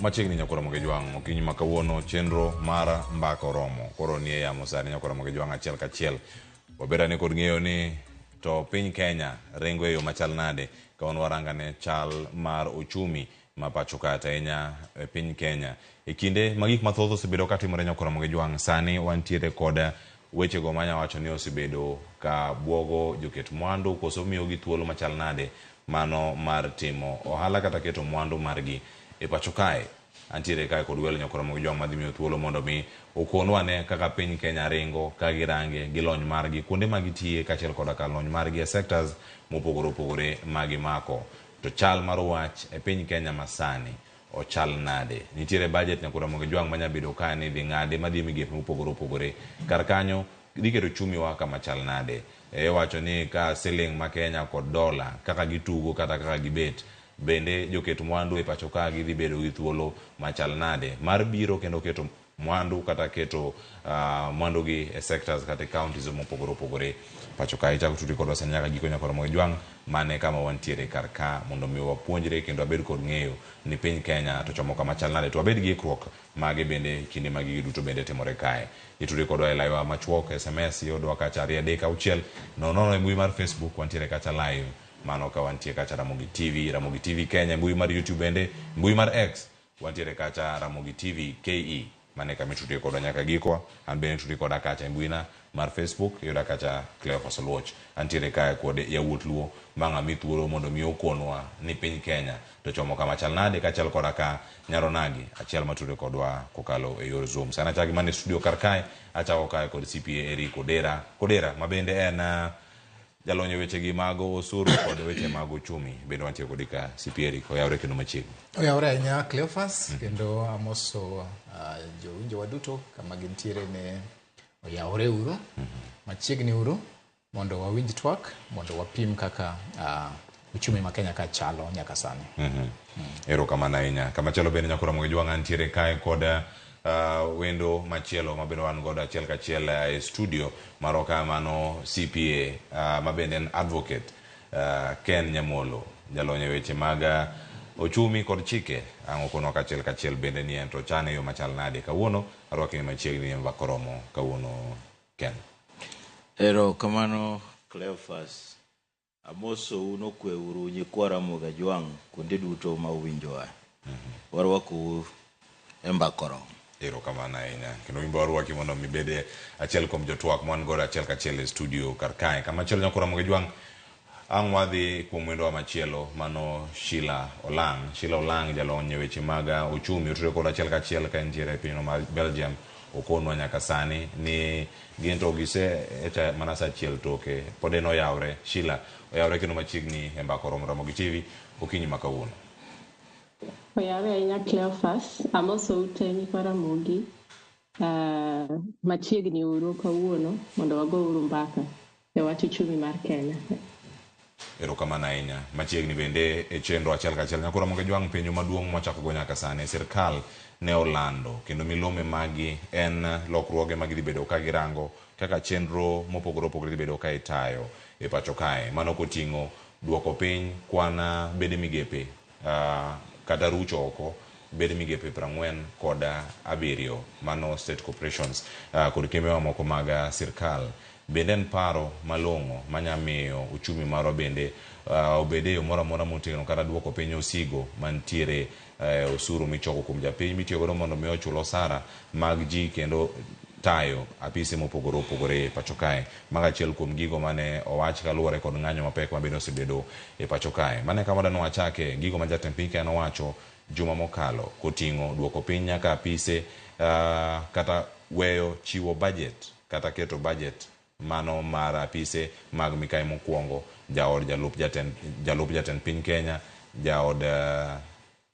Machiegni nyakora Mogejwang' okinyi ma kawuono chenro mar mbaka oromo koro nie yamo sani nyakora Mogejwang' achiel kachiel waberane kod ng'eyo ni to piny Kenya ringo e yo machal nade ka wan warangane chal mar uchumi ma pacho ka to ahinya e piny Kenya. E kinde ma gik mathoth osebedo ka timore nyakora Mogejwang' sani wantiere kod wechego manya wacho ni osebedo ka buogo joket mwandu koso miyogi thuolo machal nade mano mar timo ohala kata keto mwandu margi e pacho kae. Antiere kae kod welo nyakora Mogejwang' madhi miyo thuolo mondo mi okonwa ane kaka piny Kenya ringo ka girange gi lony margi kuonde ma gitiye kaachiel koda ka lony margi e sectors mopogore opogore ma gimako. To chal mar wach e piny Kenya masani ochal nade? Nitiere budget nyakora Mogejwang' manya bedo ka ni idhi ng'adi madhi e migepe mopogore opogore. Kar kanyo dhi keto uchumi wa kama chal nade? Iwacho ni ka siling ma Kenya kod dola kaka gitugo kata kaka gibet bende joket mwandu e pacho ka gidhi bedo gi thuolo machal nade mar biro kendo keto mwandu kata keto mwandu gi e sectors kata e counties mopogore opogore pacho ka. Ichako tudri kodwa sani nyaka giko nyakora Mogejwang' mane kama wantiere kar ka mondo mi wapuonjre kendo wabed kod ng'eyo ni piny Kenya to chomo kama chal nade to wabed gi ikruok mage bende kinde ma gigi duto bende timore kae. Itudri kodwa e laiwa machuok, SMS iyudwa kacha 2 3 6 0 0 e mbui mar Facebook wantiere kacha live mano ka wantie kacha Ramogi TV, Ramogi TV Kenya e mbui mar YouTube bende, mbui mar X wantiere kacha Ramogi TV KE mane kama itudri kodwa nyaka giko. An bende itudri koda kacha e mbuina mar Facebook iyuda kacha Cleophas Oluoch. Antiere kae kod yawuot Luo ma ng'ami thuolo mondo mi okonwa ni piny Kenya to chomo kama chal nade kaachiel koda ka Nyaronagi achiel matudre kodwa kokalo e yor Zoom. Sani achako gi mana e studio kar kae, achako kae kod CPA Eric Odera. Kodera ma bende en jalony e wechegi mag osuru kod weche mag uchumi. Bende wantie kodi ka CPA Eric, oyawre kendo machiegni. Oyawre ahinya Cleophas, kendo amoso jowinjowa duto kama gintiere ne oyawre uru, machiegni uru mondo wawinj twak, mondo wapim kaka uchumi ma Kenya ka chalo nyaka sani. Erokamano ahinya. Kamachielo bende nyakora Mogejwang' antiere kae kod wendo machielo ma bende wan godo achiel kachiel e studio marwa ka mano CPA ma bende en advocate Ken Nyamolo, jalony e weche mag ochumi kod chike. Ang' okonwa kachiel kachiel bende ni en to ochane e yo machal nade. Kawuono arwaki ni machiegni e mbaka oromo kawuono Ken. Erokamano Cleophas. Amosou nokweuru nyikwa Ramogi Ajwang' kuonde duto ma uwinjowa. Warwakou e mbaka oromo. Erokamano ahinya. Kendo in be warwaki mondo mi ibed achiel kuom jotwak ma wan godo achiel kachiel e studio kar kae. Kamachielo nyakora Ramogi Ajwang' ang' wadhi kuom wendowa machielo mano Sheila Olang'. Sheila Olang' jalony e weche mag uchumi otudore kodwa achiel kachiel ka entiere e pinyno mar Belgium. Okonwa nyaka sani ni gin to gise eta mana saa achiel toke pod en oyawre. Sheila oyawre kendo machiegni e mbaka oromo Ramogi TV okinyi ma kawuono. Oyawre ahinya Cleophas, amosou te nyikwa Ramogi. Machiegni uru kawuono mondo wago uru mbaka e wach uchumi mar Kenya. Erokamano ahinya. Machiegni bende e chenro achiel kachiel nyakora Ramogi Ajwang' penjo maduong' mwachako go nyaka sani sirkal ne olando kendo milome magi en lokruoge ma gidhi bedo ka girango kaka chenro mopogore opogore dhi bedo ka itayo e pacho kae. Mano koting'o duoko piny kwan bede migepe kata rucho oko bede migepe 47 mano state corporations kod kembe mamoko mag sirkal. Bende en paro malong'o manya miyo uchumi marwa bende obed e yo moro amora motegno kata duoko piny osigo mantiere osuru michoko kuom japiny mitiyo godo mondo mi ochul osara mag ji kendo tayo apise mopogore opogore e pacho kae. Mago achiel kuom gigo mane owach kaluwore kod ng'anyo mapek ma bende osebedo e pacho kae. Mano e kama wadwa ni wachake gigo ma jatend piny Kenya nowacho juma mokalo koting'o duoko piny nyaka apise kata weyo chiwo budget kata keto budget mano mar apise mag mikayi mokwongo, jaod jalup jatend, jalup jatend piny Kenya, jaod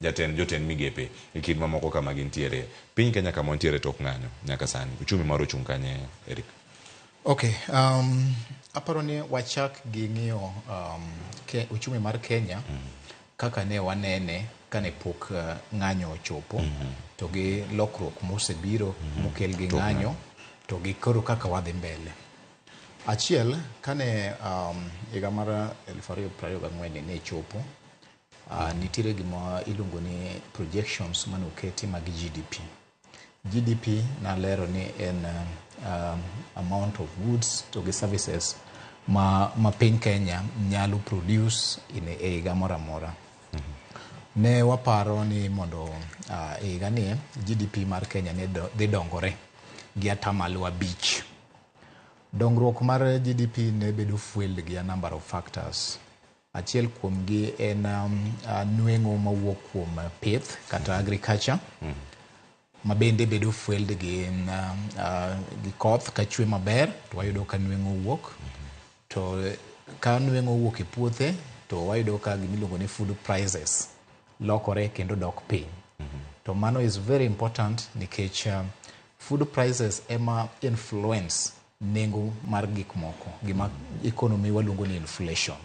jatend jotend migepe e kind mamoko kama gintiere. Piny Kenya kama wantiere tok ng'anyo nyaka sani. Uchumi mar ochung' kanye Eric? Okay, aparo ni wachak gi ng'iyo uchumi mar Kenya kaka ne wanene kane pok ng'anyo ochopo to gi lokruok mosebiro mokel gi ng'anyo to gi koro kaka wadhi mbele. Achiel, kane higa mar 2024 ne chopo, Nitiere gima iluongo ni projections mane oketi mag GDP. GDP nalero ni en amount of goods to gi services ma piny Kenya nyalo produce in e higa moro amora. Ne waparo ni mondo e higa ni GDP mar Kenya ne dhi dongore gi 5%. Dongruok mar GDP ne bedo fueled gi a number of factors. Achiel kuom gi en nweng'o mawuok kuom pith kata agriculture, ma bende bedo fueled gi koth kachwe maber to wayudo ka nweng'o wuok. To ka nweng'o wuok e puothe to wayudo ka gimiluongo ni food prices lokore kendo dok piny. To mano is very important nikech food prices ema influence nengo mar gik moko, gima economy waluongo ni inflation.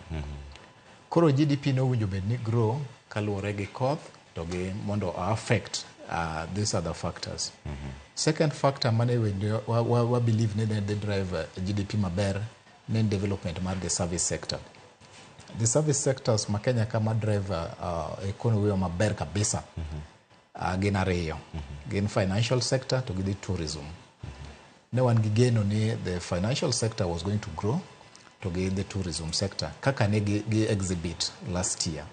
Koro GDP nowinjo bed ni grow kaluwore gi koth to gi mondo affect these other factors. Second factor mane wa believe ni ne dhi drive GDP maber ne en development mar the service sector. The service sectors ma Kenya ka ma drive economy wa maber kabisa gin ariyo. Gin financial sector to gi the tourism. Ne wan gi geno ni the financial sector was going to grow to gi the tourism sector kaka ne gi exhibit last year.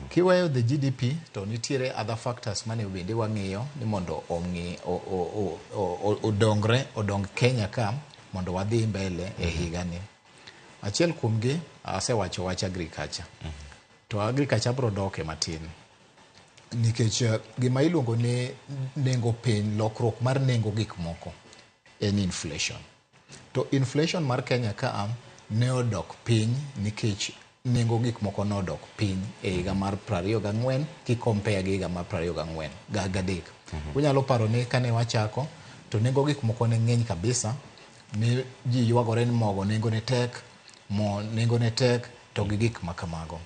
Kiweyo the GDP to nitiere other factors mane bende wang'iyo ni mondo ong'i odongre odong Kenya ka mondo wadhi mbele e higani. Achiel kuomgi asewacho wach agriculture. To agriculture abiro doke matin nikech gima iluongo ni nengo piny, lokruok mar nengo gik moko en inflation. To inflation mar Kenya ka ne odok piny nikech nengo gik moko nodok piny e higa mar 24 ki compare gi higa mar 24 gadek. Unyalo paro ni kane wachako to nengo gik moko ne ng'eny kabisa, ne ji ywagore ni mogo nengo ne tek, mo nengo ne tek to gi gik ma kamago.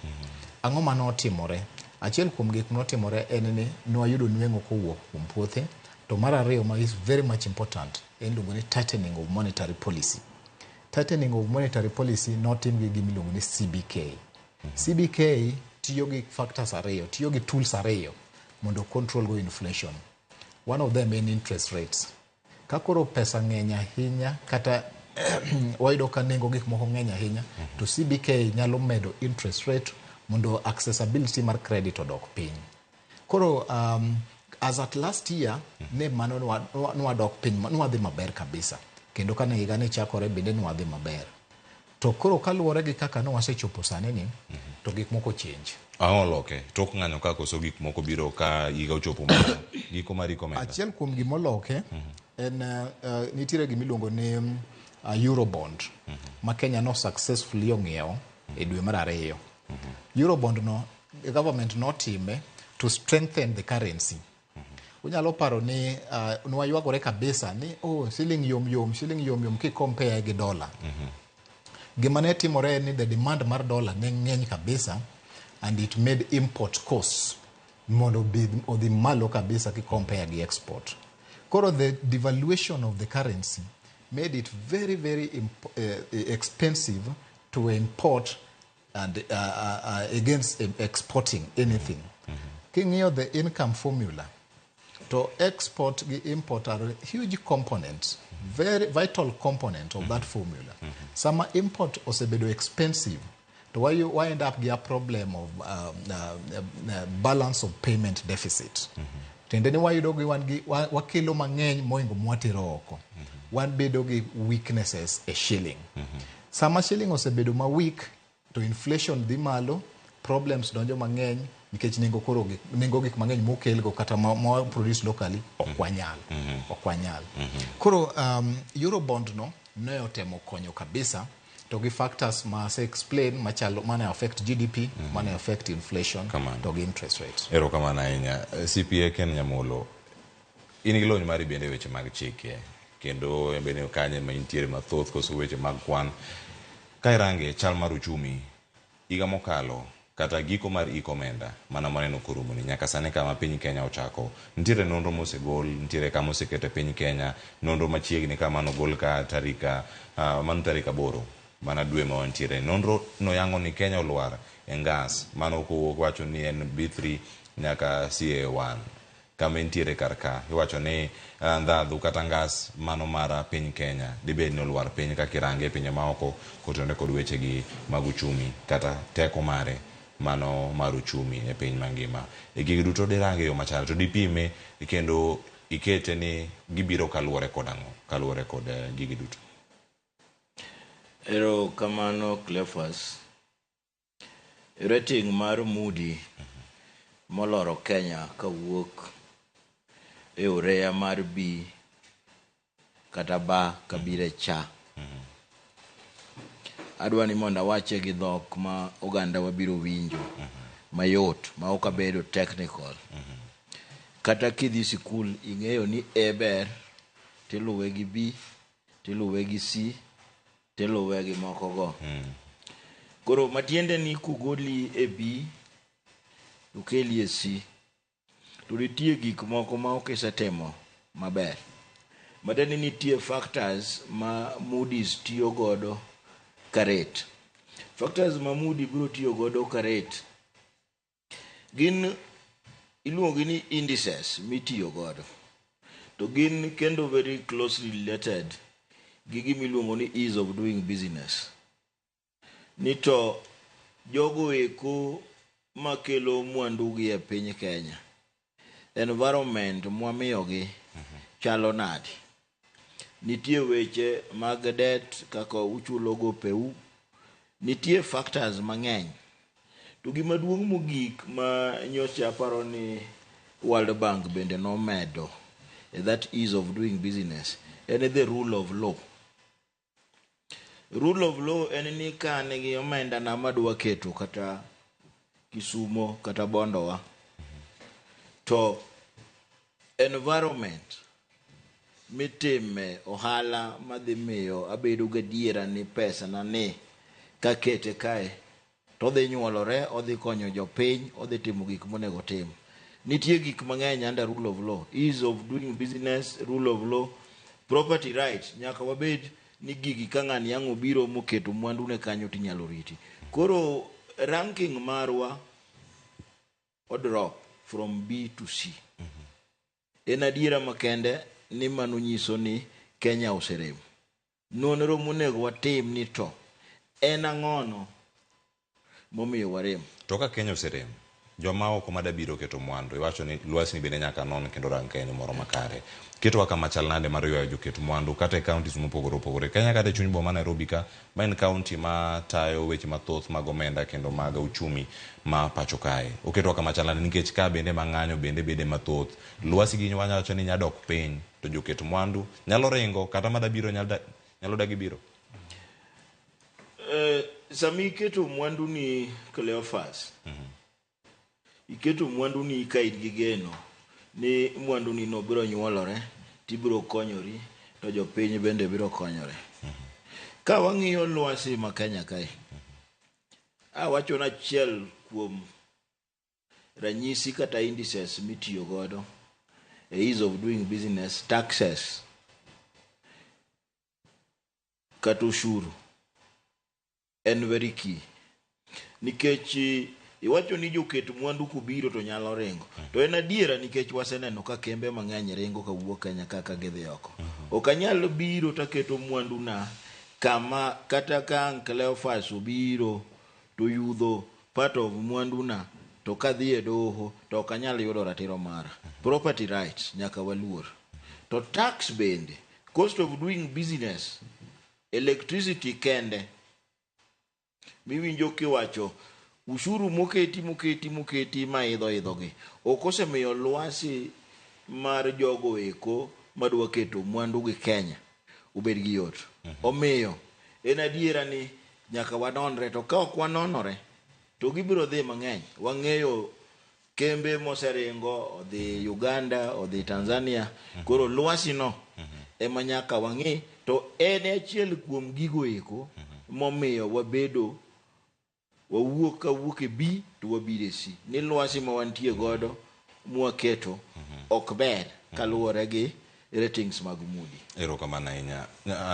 Ang'o mane otimore? Achiel kuom gik manotimore en ni nwayudo nweng'o kowuok kuom puothe, to mar ariyo ma is very much important en iluongo ni tightening of monetary policy. Tightening of monetary policy notim gi gima iluongo ni CBK. CBK tiyo gi factors ariyo, tiyo gi tools ariyo mondo control go inflation. One of them en interest rates. Ka koro pesa ng'eny ahinya kata wayudo ka nengo gik moko ng'eny ahinya, to CBK nyalo medo interest rate mondo accessibility mar credit odok piny. Koro as at last year ne mano nwadok piny, nwadhi maber kabisa. Kendo kane higa ni chakore bende nwadhi maber. To koro kaluwore gi kaka ne wasechopo sani ni, to gik moko change. Ang'o oloke? Tok ng'anyo ka koso gik moko biro ka higa ochopo ma giko mar iko omenda? Achiel kuom gimoloke en nitiere gimiluongo ni Eurobond ma Kenya no successfully ong'iewo e dwe mar ariyo. Eurobond no government notime to strengthen the currency. Unyalo paro ni nwaywagore kabisa ni oh, shilling yom yom, shilling yom yom ki compare gi dollar. Gima ne timore en ni the demand mar dollar ne ng'eny kabisa and it made import costs mondo odhi malo kabisa ki compare gi export. Koro the devaluation of the currency made it very very expensive to import and against exporting anything. King'iyo the income formula, to export gi import are huge components, very vital component of that formula. Sama import osebedo expensive, to why end up gi a problem of balance of payment deficit. Tiende ni wayudo gi wan gi wakelo mang'eny moingo mwatero oko. Wan bedo gi weaknesses e shilling. Sama shilling osebedo ma weak, to inflation dhi malo, problems donjo mang'eny nikech nengo koro nengo gik mang'eny mokelgo kata ma produce locally ok wanyal. Ok wanyal. Koro Eurobond no ne otemo konyo kabisa to gi factors ma ase explain machalo mane affect GDP, mane affect inflation Kamano. to gi interest rates. Erokamano ahinya. CPA Ken Nyamolo, in gi lony mari bende e weche mag chike kendo bende kanye ma intiere mathoth koso weche mag kwan. Ka irange chal mar uchumi higa mokalo kata giko mar hik omenda mana maneno korumoni nyaka sani kama piny Kenya ochako nitiere nonro mosegol, nitiere kama osekete piny Kenya, nonro machiegni kama nogol ka tarika mano tarik 8 Mana dwe ma wantiere. Nonro no yango ni Kenya olwar e ngas mano kowuok wacho ni en B3 nyaka CA1. Kama entiere kar ka iwacho ni ndhadhu kata ngas mano mar piny Kenya dibed ni olwar piny kaka irange e pinje maoko kotenore kod wechegi mag uchumi kata teko mare mano mar uchumi e piny mangima. E gigi duto dirange e yo machal to dipime kendo ikete ni gibiro kaluwore kod ang'o? Kaluwore kod gigi duto. Ero kamano Cleophas. Rating mar Moody moloro Kenya kawuok e oreya mar B kata B kabiro e C. Adwa ni mondo awache gi dhok ma oganda wa biro winjo mayot ma ok abedo technical. Kata kidhi sikul ing'eyo ni A ber tiluwe gi B tiluwe gi C tiluwe gi moko go. Koro matiende ni kogoli e B to keli e C to nitie gik moko ma ok isetimo maber. Matiende ni nitie factors ma Moody's tiyo godo ka rate. Factors ma Moody biro tiyo godo ka rate gin iluongo ni indices mitiyo godo. To gin kendo very closely related gi gima iluongo ni ease of doing business. Ni to jogo eko makelo mwandu gi e piny Kenya, environment mwamiyogi chalo nade? Nitie weche mag debt kaka uchulo gopeu, nitie factors mang'eny. To gima duong' mogik ma nyocha aparo ni World Bank bende nomedo e that ease of doing business en the rule of law. Rule of law en ni ka an gi omenda na madwa keto kata Kisumo kata Bondowa to environment mitime ohala madhi miyo abedo gadiera ni pesa na ni kakete kae to odhi nyuolore, odhi konyo jopiny, odhi timo gik monego otim. Nitie gik mang'eny under rule of law, ease of doing business, rule of law, property rights. Nyaka wabed ni gigi ka ng'ani ang' obiro moketo mwandu ne kanyo tinyalo riti. Koro ranking marwa o drop from B to C. En adiera makende ni mano nyiso ni Kenya oserem. Nonro monego watim ni to en ang'ono momiyo warem. To ka Kenya oserem, joma oko madabiro keto mwandu, iwacho ni lwasi bende nyaka non kendo rang Kenya moro makare. Ketowa kama chal nade mar ywayo joket mwandu kata e counties mopogore opogore. Kenya kata e chuny boma Nairobi ka, ma en county ma tayo weche mathoth mag omenda kendo mag uchumi ma pacho kae. Oketowa kama chal nade nikech ka bende ma ng'anyo bende bede mathoth. Lwasi gi wanya wacho ni nyadok piny to joket mwandu nyalo ringo kata madabiro nyalo dagi biro. Sama iketo mwandu ni Cleophas, iketo mwandu ni ka in gi geno ni mwandu ni no biro nyuolore tibiro konyori to jopiny bende biro konyore. Ka wang'iyo lwasi ma Kenya kae, awacho na achiel kuom ranyisi kata indices mitiyo godo e ease of doing business, taxes kata ushuru en very key. Nikech iwacho ni joket mwandu kobiro to nyalo ringo. To en adiera nikech waseneno ka kembe mang'eny ringo kawuok Kenya kaka gidhi oko. Ok anyal biro taketo mwandu na kama kata ka ang' Cleophas obiro to yudho part of mwandu na to kadhi e doho to ok anyal yudo ratiro mara. Property rights nyaka waluor. To tax bende, cost of doing business, electricity kende miwinjo kiwacho ushuru moketi moketi moketi maidho idho gi ok osemiyo lwasi mar jogo eko madwa keto mwandu gi Kenya obed gi yot. Omiyo en adiera ni nyaka wanonre to ka ok wanonore to gibiro dhi mang'eny. Wang'eyo kembe moseringo odhi Uganda, odhi Tanzania. Koro lwasi no ema nyaka wang'i to en achiel kuom gigo eko momiyo wabedo wawuok kawuok e B to wabiro e C. Ni lwasi ma wantie godo mwaketo ok ber kaluwore gi ratings mag Moody. Erokamano ahinya.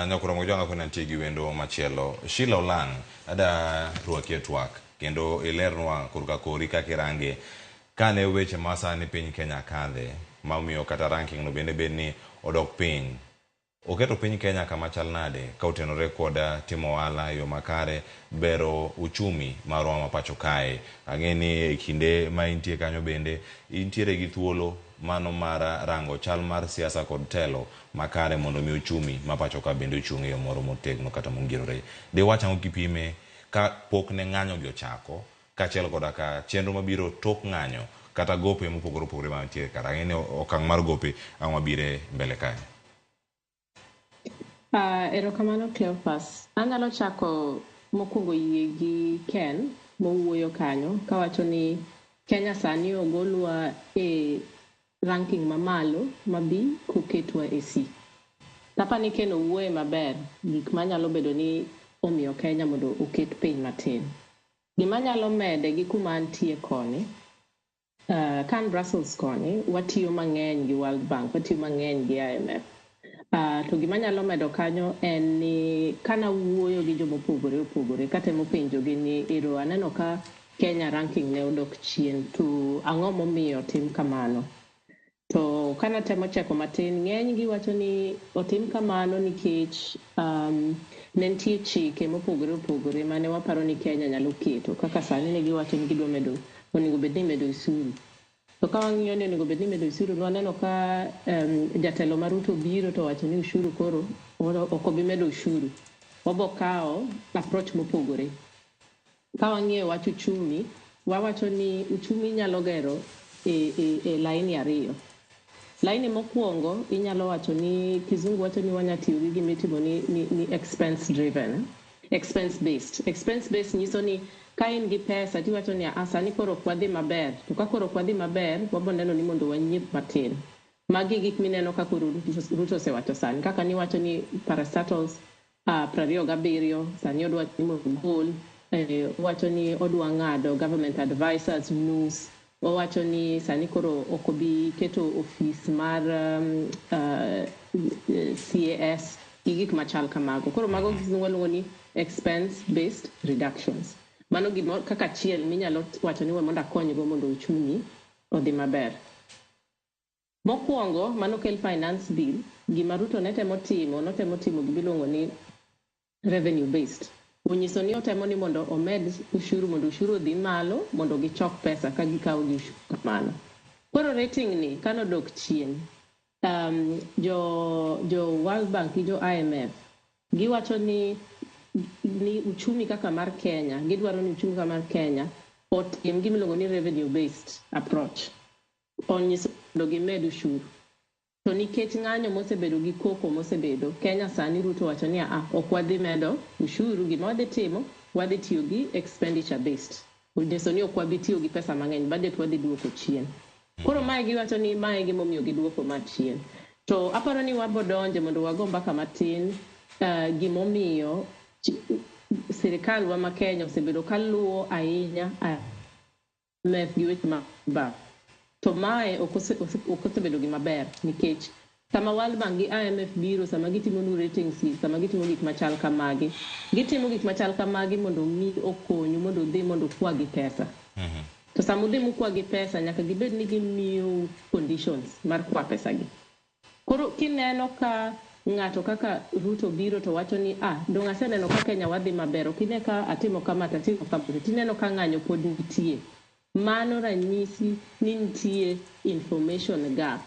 Nyakoro Mojwanga koni antie gi wendo machielo. Sheila Olang', ada rwaki e twak kendo ilernwa korka kori kaka irange kane weche ma sani piny Kenya kadhe ma omiyo kata ranking no bende bed ni odok piny. Oketo piny Kenya kama chal nade ka otenore kod timo ohala e yo makare, bero uchumi marwa ma pacho kae. Ang'e ni e kinde ma intie kanyo bende intiere gi thuolo mano mar rango chal mar siasa kod telo makare mondo mi uchumi ma pacho ka bende ochung' e yo moro motegno kata mongirore. Diwach ang'o kipime ka pok ne ng'anyo gi ochako kaachiel koda ka chenro mabiro tok ng'anyo kata gope mopogore opogore mantiere kar. Ang'e ni okang' mar gope ang' mabire mbele kae. Erokamano Cleophas. Anyalo chako mokwongo yie gi Ken mowuoyo kanyo kawacho ni Kenya sani ogolwa e ranking mamalo ma B koketwa e C. Tapa ni Ken owuoye maber gik manyalo bedo ni omiyo Kenya mondo oket piny matin. Gima anyalo mede gi kuma antie koni, ka an Brussels koni, watiyo mang'eny gi World Bank, watiyo mang'eny gi IMF. To gima anyalo medo kanyo en ni kanawuoyo gi jomopogore opogore katemo penjogi ni ero aneno ka Kenya ranking ne odok chien to ang'o momiyo otim kamano? To kanatemo cheko matin, ng'eny gi wacho ni otim kamano nikech ne nitie chike mopogore opogore mane waparo ni Kenya nyalo keto kaka sani ne giwacho ni gidwa medo onego bed ni imedo osuru. To ka wang'iyo ni onego bed ni imedo osuru, nwaneno ka jatelo ma Ruto biro to wacho ni ushuru koro ok obi medo ushuru. Wabo kawo approach mopogore. Ka wang'iyo wach uchumi, wawacho ni uchumi nyalo gero e laini ariyo. Laini mokwongo inyalo wacho ni kizungu wacho ni wanya tiyo gi gima itimo ni expense driven, expense based. Expense based nyiso ni ka in gi pesa tiwacho ni ah, sani koro ok wadhi maber. To ka koro ok wadhi maber, wabo neno ni mondo wanyiep matin. Magi gik mineno ka koro Ruto osewacho sani. Kaka niwacho ni parastatals 27 sani odwa ni mondo ogol, owacho ni odwa ng'ado government advisors nus, owacho ni sani koro ok obi keto ofis mar CAS gi gik machal kamago. Koro mago kizungu waluongo ni expense based reductions. Mano gimo kaka achiel minyalo wacho ni we mondo akonygo mondo uchumi odhi maber. Mokwongo manokel finance bill, gima Ruto ne temo timo, notemo timo gimiluongo ni revenue based. Onyiso ni otemo ni mondo omed ushuru mondo ushuru odhi malo mondo gichok pesa ka gikawo gi ushuru kamano. Koro rating ni kanodok chien, jo World Bank gi jo IMF giwacho ni uchumi kaka mar Kenya, gidwaro ni uchumi kaka mar Kenya otim gimiluongo ni revenue based approach. Onyiso mondo gimed ushuru. To nikech ng'anyo mosebedo gi koko mosebedo, Kenya sani Ruto wacho ni ah, ok wadhi medo ushuru, gima wadhi timo, wadhi tiyo gi expenditure based. Onyiso ni ok wabi tiyo gi pesa mang'eny, budget wadhi duoko chien. Koro mae giwacho ni mae gimomiyo giduoko ma chien. To aparo ni wabo donje mondo wago mbaka matin gimomiyo sirikal wa ma Kenya osebedo kaluwo ahinya IMF gi weche mag bank. To mae ok osebedo gima ber nikech sama World Bank gi IMF biro, sama gitimo nu ratings gi, sama gitimo gik machal kamagi, gitimo gik machal kamagi mondo mi okonyu mondo udhi mondo ukwa gi pesa. To sama udhi mukwa gi pesa, nyaka gibed ni gimiyo conditions mar kwa pesa gi. Koro kineno ka ng'ato kaka Ruto biro to wacho ni ah, dong' aseneno ka Kenya wadhi maber, ok ine ka atimo kama to atimo kama, to tineno ka ng'anyo pod nitie. Mano ranyisi ni nitie information gap.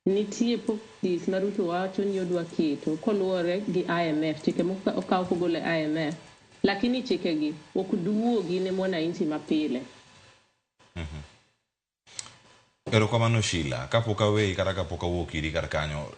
Nitie policies ma Ruto wacho ni odwa keto koluwore gi IMF, chike mokaw kogolo e IMF, lakini chikegi ok duogi ne mwananchi mapile. Erokamano Sheila, kapok aweyi kata kapok awuok iri kar kanyo,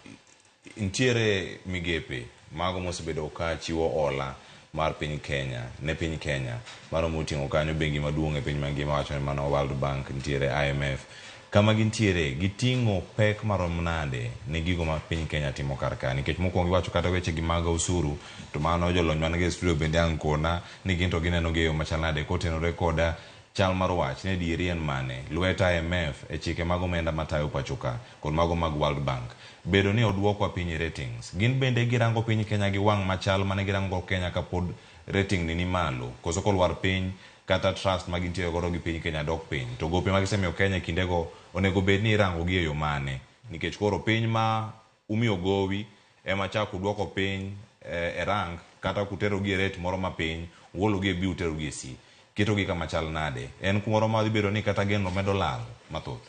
nitiere migepe mago mosebedo ka chiwo hola mar piny Kenya ne piny Kenya mano moting'o kanyo bengi maduong' e piny mangima wacho ni mano World Bank nitiere IMF kama gintiere giting'o pek marom nade ne gigo ma piny Kenya timo kar ka nikech mokwongo iwacho kata weche gi mag osuru to mano jolony man gi e studio bende ang' kona ni gin to gineno gi e yo machal nade kotenore koda Chal mar wach ni adieri en mane? Lwet IMF e chike mag omenda matayo pachoka kod mago mag World Bank. Bedo ni oduokwa piny e ratings. Gin bende girango piny Kenya gi wang' machal mane girango Kenya kapod rating ni ni malo. Koso kolwar piny kata trust ma gintiere godo gi piny Kenya dok piny. To gope ma gisemiyo Kenya e kindego onego bed ni irango gi e yo mane? Nikech koro piny ma umiyo gowi ema chak uduoko piny e rank kata kuterogi e rate moro mapiny, ugologi e B uterogi e C. Ketogi kama chal nade? En kumoro ma dhi bedo ni kata geno medo lal mathoth.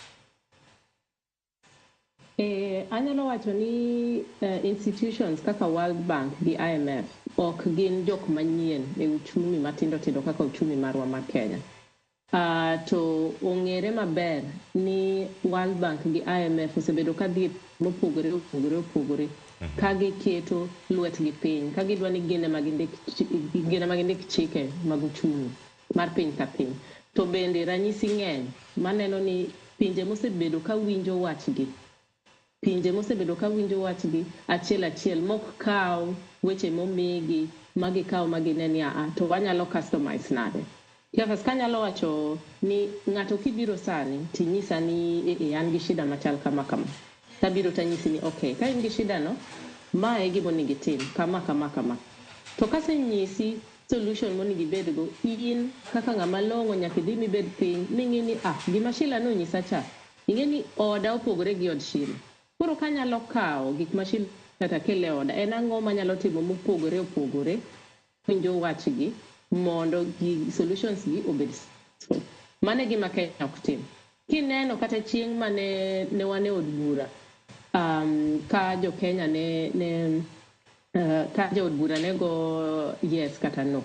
Anyalo wacho ni institutions kaka World Bank gi IMF ok gin jok manyien e uchumi matindo tindo kaka uchumi marwa mar Kenya. To ong'ere maber ni World Bank gi IMF osebedo ka dhi mopogore opogore opogore ka giketo lwetgi piny ka gidwa ni gin ema gindik chike mag uchumi mar piny ka piny. To bende ranyisi ng'eny maneno ni pinje mosebedo ka winjo wachgi pinje mosebedo ka winjo wachgi achiel achiel mok kaw weche momigi magikaw magine ni aa to wanyalo customize nade. Cleophas, kanyalo wacho ni ng'ato kibiro sani tinyisa ni an gi shida machal kama kama. Tabiro tanyisi ni okay, ka in gi shida no, ma e gima onego itim, kama kama kama. To kasenyisi solution monego ibedgo, in kaka ng'ama long'o nyaka idhi mibed piny ming'i ni ah, gima Sheila nonyisa cha, ing'e ni oda opogore gi od Sheila. Koro kanyalo kawo gik ma Sheila kata kel e oda, en ang'o manyalo timo mopogore opogore winjo wachgi mondo gi solutions gi obed successful. Mano e gima Kenya ok tim. Kineno kata chieng' mane ne wan e od bura, ka jo Kenya ne ka jood bura ne go yes kata no.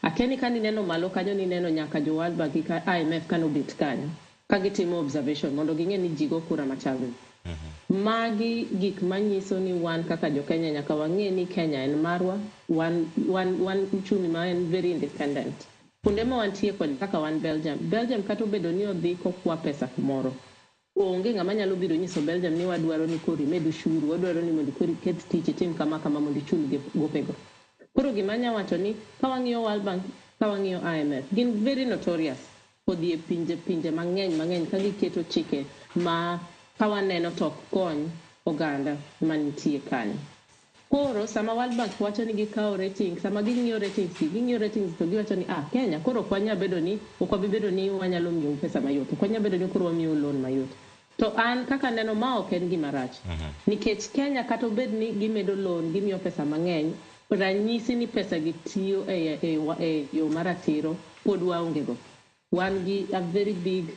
Akia ni kanineno malo kanyo nineno nyaka jo World Bank gi IMF kanobet kanyo ka gitimo observation mondo ging'e ni ji go kura machal. Magi gik manyiso ni wan kaka jo Kenya nyaka wang'e ni Kenya en marwa, wan uchumi ma en very independent. Kuonde ma wantie kod kaka wan Belgium, Belgium kata obedo ni odhi kokwa pesa kumoro, onge ng'ama nyalo biro nyiso Belgium ni wadwaro ni koro imed ushuru, wadwaro ni mondo koro iket tich itim kama kama mondo ichul gopego. Koro gima anya wacho ni ka wang'iyo World Bank, ka wang'iyo IMF, gin very notorious kodhi e pinje mang'eny mang'eny ka giketo chike ma ka waneno to ok kony oganda mantie kanyo. Koro sama World Bank wacho ni gikawo rating, sama ging'iyo ratings gi, ging'iyo ratings to giwacho ni ah, Kenya koro ok wanyal bedo ni ok wabi bedo ni wanyalo miyou pesa mayot, ok wanyal bedo ni koro wamiyou loan mayot. To an kaka neno ma ok en gima rach. Nikech Kenya kata obed ni gimedo loan, gimiyo pesa mang'eny, ranyisi ni pesa gi tiyo e yo maratiro pod waonge go. Wan gi a very big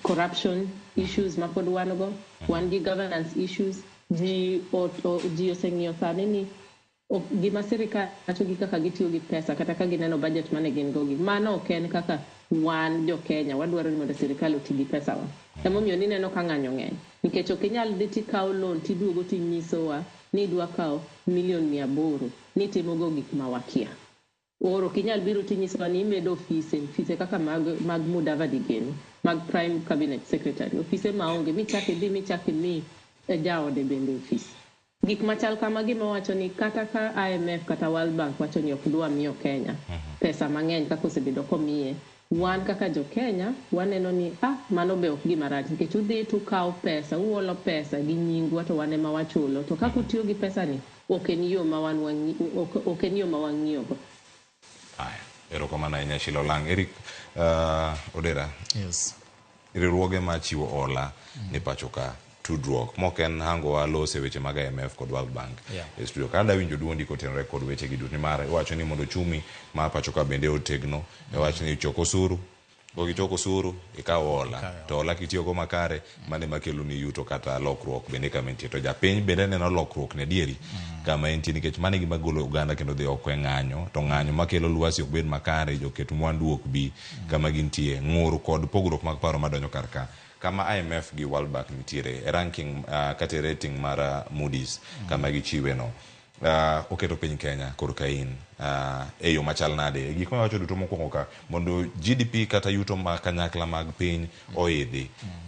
corruption issues ma pod wan go, wan gi governance issues. Ji oseng'iyo sani ni gima sirikal wacho gi kaka gitiyo gi pesa kata ka gineno budget mane gin go gi. Mano ok en kaka wan jo Kenya wadwaro ni mondo sirikal oti gi pesa wa. Emomiyo nineno ka ng'anyo ng'eny. Nikech ok inyal dhi tikawo loan tiduogo tinyisowa ni idwa kawo milion 800 nitimogo gik ma wakia. Or ok inyal biro tinyisowa ni imedo ofise kaka mag Mudavadi gini, mag Prime Cabinet Secretary, ofise maonge michak idhi michak imi jaode bende ofis. Gik machal kama gima wacho ni kata ka IMF kata World Bank wacho ni ok dwa miyo Kenya pesa mang'eny kaka osebedo komiye, wan kaka jo Kenya waneno ni mano be ok gima rach nikech udhi tukawo pesa, uolo pesa gi nyingwa to wan ema wachulo, to kaka utiyo gi pesa ni ok en yo ma wan ok en yo ma wang'iyogo. Aya, erokamano ahinya Sheila Olang'. Eric Odera. Yes. Riwruoge ma chiwo hola ni pacho ka tudruok mok en hango wa lose weche mag IMF kod World Bank. E studio ka adwa winjo duondi kotenore kod weche gi duto nimar iwacho ni mondo ochumi mar pacho ka bende otegno, iwacho ni choko osuru, kokichoko osuru ikawo hola, to hola kitiyogo makare mano ema kelo ni yuto kata lokruok bende kama entie. To japiny bende neno lokruok ne adieri kama entie nikech mano e gima golo oganda kendo dhi oko e ng'anyo, to ng'anyo makelo lwasi ok bed makare, joket mwandu ok bi kama gintie, ng'ur kod pogruok mag paro madonjo kar ka. Kama IMF gi World Bank nitiere e ranking kata e rating mar Moody's kama gichiwe no, oketo piny Kenya korka in e yo machal nade? Gik ma wacho duto mokwongo ka mondo GDP kata yuto ma kanyakla mag piny oidhi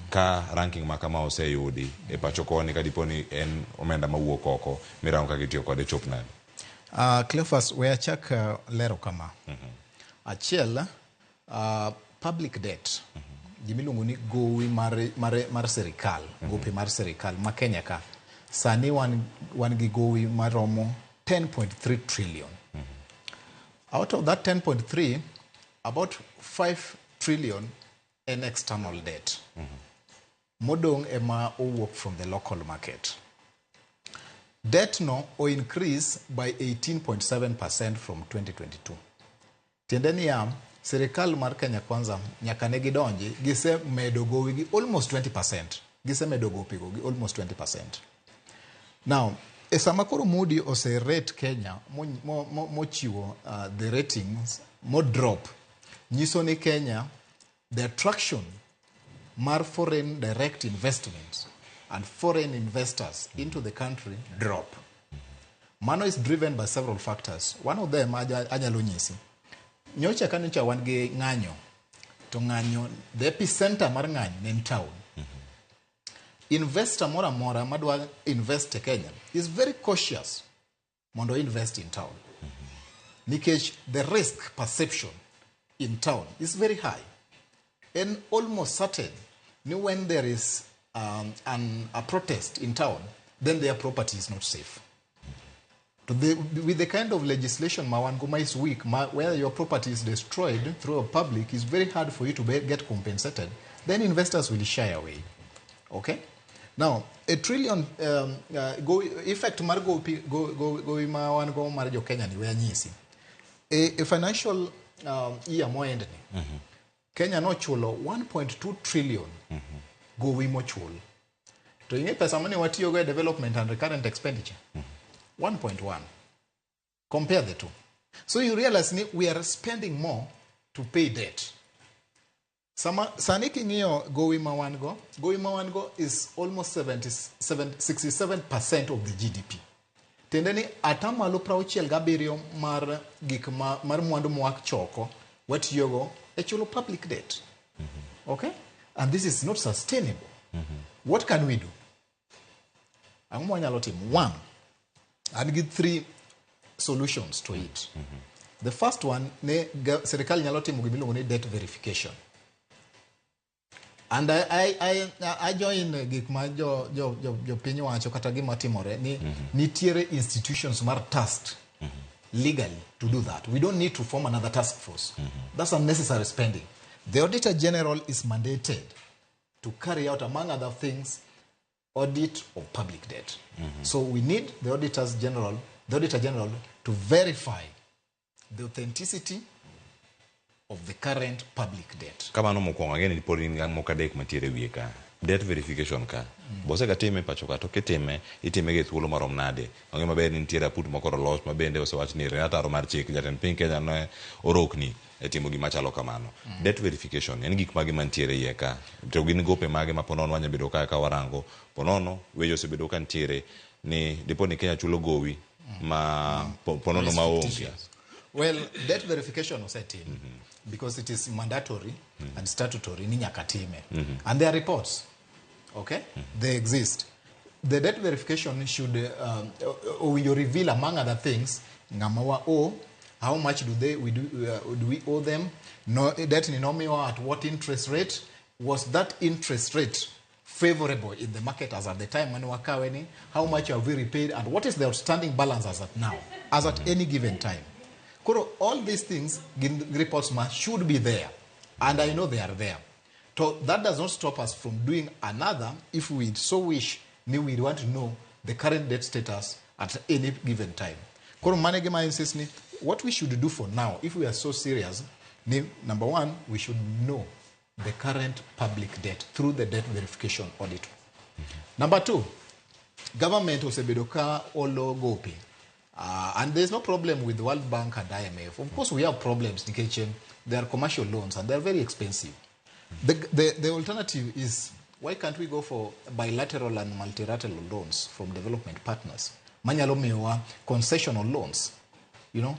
ka ranking ma kama oseyudi e pacho koni ka dipo ni en omenda mawuok oko mirango kaka itiyo kode chop nade? Cleophas, we achak lero kama. Achiel, Public debt, gimiluongo ni gowi mar sirikal, gope mar sirikal ma Kenya ka, sani wan gi gowi maromo 10.3 trillion. Out of that 10.3, about 5 trillion en external debt. Modong' ema owuok from the local market. Debt no o increase by 18.7% from 2022. Tiende niya, sirikal mar Kenya Kwanza nyaka ne gidonji, gisemedo gowi gi almost 20%. Gisemedo gopigo gi almost 20%. Now, e sama koro Moody ose rate Kenya mochiwo the ratings mo drop, nyiso ni Kenya the attraction mar foreign direct investments and foreign investors into the country drop. Mano is driven by several factors. One of them anyalo nyisi. Nyocha ka nyocha wan gi ng'anyo, to ng'anyo, the epicenter mar ng'anyo ne en town. Investor moro amora madwa invest e Kenya is very cautious mondo invest in town. Nikech the risk perception in town is very high. And almost certain ni when there is a protest in town, then their property is not safe. With the kind of legislation ma wan go ma is weak, where your property is destroyed through a public, it's very hard for you to get compensated. Then investors will shy away. Okay? Now, a trillion go, effect mar go, go, go, go ma wan go mar jo Kenya ni we anyisi. A financial year moend ni, Kenya nochulo 1.2 trillion gowi mochul. To ing'e pesa mane watiyogo e development and recurrent expenditure? 1.1. Compare the two. So you realize ni we are spending more to pay debt. Sani king'iyo gowi ma wan go, gowi ma wan go is almost 67% of the GDP. Tiende ni atamalo 67 mar gik ma, mar mwandu mwachoko watiyogo e chulo public debt. Okay? And this is not sustainable. What can we do? Ang'o mwanyalo timo? One, an gi three solutions to it. The first one, ne sirikal nyalo timo gimiluongo ni debt verification. And I join gik ma jo piny wacho kata gima timore ni nitiere institutions mar tasked legally to do that. We don't need to form another task force. That's unnecessary spending. The Auditor General is mandated to carry out, among other things, audit of public debt. So we need the Auditor General to verify the authenticity of the current public debt. Kamano mokwongo ang'e ni pod in gi moko adek mantiere e wiye ka. Debt verification ka. Bosega time pacho ka to kitime, itime gi thuolo marom nade. Ong'e maber ni nitiere aput moko olos ma bende osewach ni ataro mar chik jatend piny Kenya ne orokni e timo gima chalo kamano. Debt verification en gik mage mantiere iye ka. To gin gope mage ma ponono wanya bedo ka warango. Ponono weche osebedo ka nitiere ni dipo ni Kenya chulo gowi ma ponono ma onge. Well, debt verification osetim because it is mandatory and statutory ni nyaka time. And there are reports. Okay? They exist. The debt verification should owinjo reveal, among other things, ng'ama wa owe, how much do we owe them, no, debt ni nomiwa at what interest rate, was that interest rate favorable in the market as at the time when wakawe ni, how much have we repaid, and what is the outstanding balance as at now, as at any given time. Koro, all these things, gin reports ma should be there, and I know they are there. So that does not stop us from doing another if we so wish, ni we want to know the current debt status at any given time. Koro mane gima insist ni, what we should do for now, if we are so serious, ni, number one, we should know the current public debt through the debt verification audit. Number two, government osebedo ka olo gope. And there's no problem with the World Bank and IMF. Of course, we have problems nikech they are commercial loans and they are very expensive. The alternative is, why can't we go for bilateral and multilateral loans from development partners? Manyalo miyowa concessional loans, you know?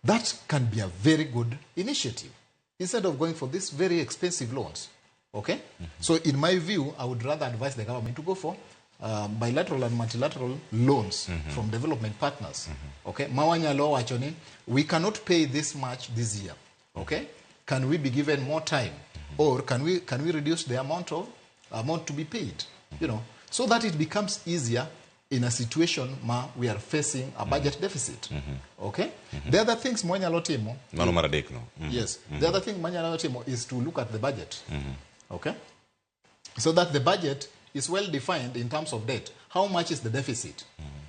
That can be a very good initiative instead of going for these very expensive loans, okay? So in my view, I would rather advise the government to go for bilateral and multilateral loans from development partners, okay? Mawanyalo wacho ni, we cannot pay this much this year, okay? Can we be given more time? Or can we reduce the amount to be paid? So that it becomes easier in a situation ma we are facing a budget deficit. Okay? The other things mwanyalo timo. Mano mar adek no. Yes. The other thing mwanyalo timo is to look at the budget. Okay? So that the budget is well defined in terms of debt. How much is the deficit?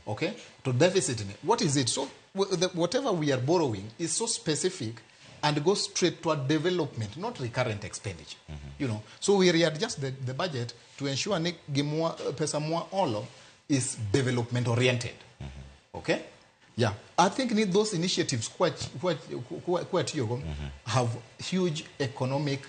Okay? To deficit, what is it? So whatever we are borrowing is so specific and goes straight to a development, not recurrent expenditure. So we readjust the budget to ensure ni gimwa, pesa mwa olo is development oriented. Okay? Yeah. I think need those initiatives quite have huge economic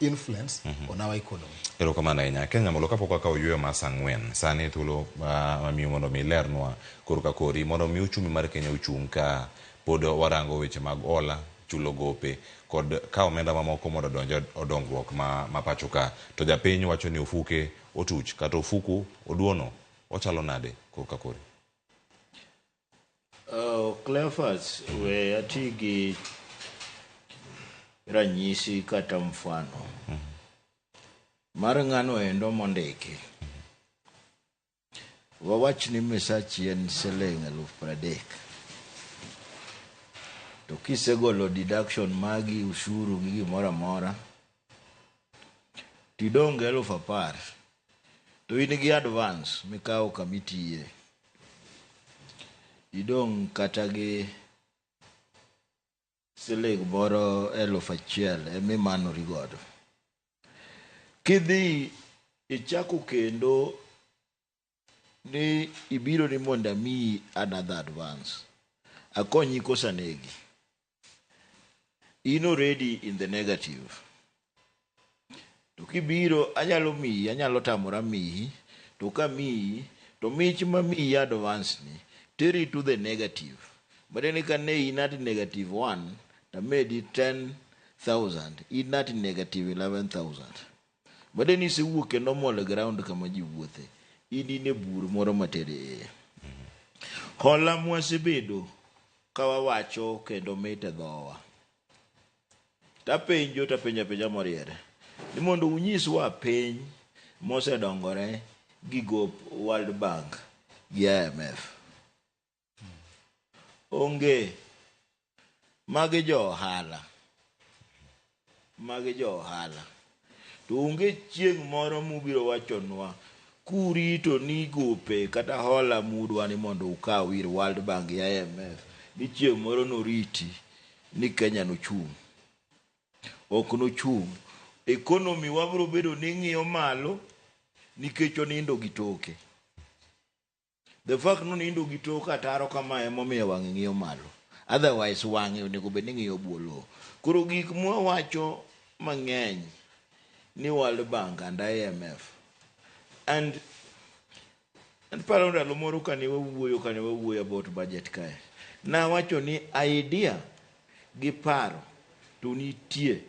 influence on our economy. Erokamano ahinya. Kenya Molo, kapok wakawo yueyo mar saa 4 sani, thuolo mamiyo mondo mi ilernwa korka kori mondo mi uchumi mar Kenya ochung' ka pod warango weche mag hola, chulo gope kod kawo omenda mamoko mondo odonj e dongruok ma pacho ka, to japiny wacho ni ofuke otuch kata ofuku oduono ochalo nade korka kori? Cleophas, we ati gi ranyisi kata mfano mar ng'ano endo mondiki. Wawach ni misachi en siling 30,000. To kisegolo deduction magi, ushuru gi gimoro amora, tidong' gi 10,000. To in gi advance mikawo kamitiye. Idong' kata gi siling moro 1,000 emimanori godo. Kidhi ichako kendo ni ibiro ni mondo amiyi another advance. Akonyi kosanegi. In already in the negative. To kibiro anyalo miyi, anyalo tamora miyi, to kamiyi, to mich mamiyi advance ni teri to the negative. Matiende ni ka ne in at negative 1, tamedi 10,000, in at negative 11,000. Matiende ni isewuok e normal ground kama ji wuothe. In e bur moro matere iye. Hola mwasebedo ka wawacho kendo mit e dhowa. Tapenjo tapenjo apenja moriere. Ni mondo unyiswa piny mosedongore gi gop World Bank gi IMF. Onge. Magi jo ohala. Magi jo ohala. To onge chieng' moro mubiro wachonwa kurito ni gope kata hola mudwa ni mondo ukaw ir World Bank gi IMF ni chieng' moro noriti ni Kenya nochung'. Ok nochung'. Economy wabiro bedo ni ng'iyo malo nikech onindo gi toke. The fact ni onindo gi toke ataro kama emomiyo wang'e ng'iyo malo. Otherwise wang'e onego bed ni ng'iyo bwo lowo. Koro gik mwawacho mang'eny ni World Bank and IMF and paro ndalo moro kane wawuoyo about budget kae, nawacho ni idea gi paro to nitie,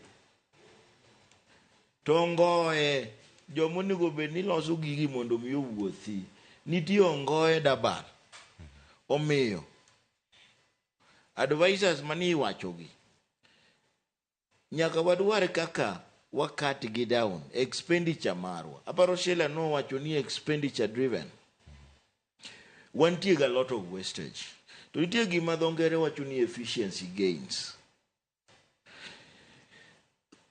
to ngoye joma onego bed ni loso gigi mondo mi owuothi nitie ongoye dabal. Omiyo advisors mani iwachogi nyaka wadwar kaka wakat gi down expenditure marwa. Aparo Sheila nowacho ni expenditure driven. Wantie ga lot of wastage. To nitie gima dho ngere wacho ni efficiency gains.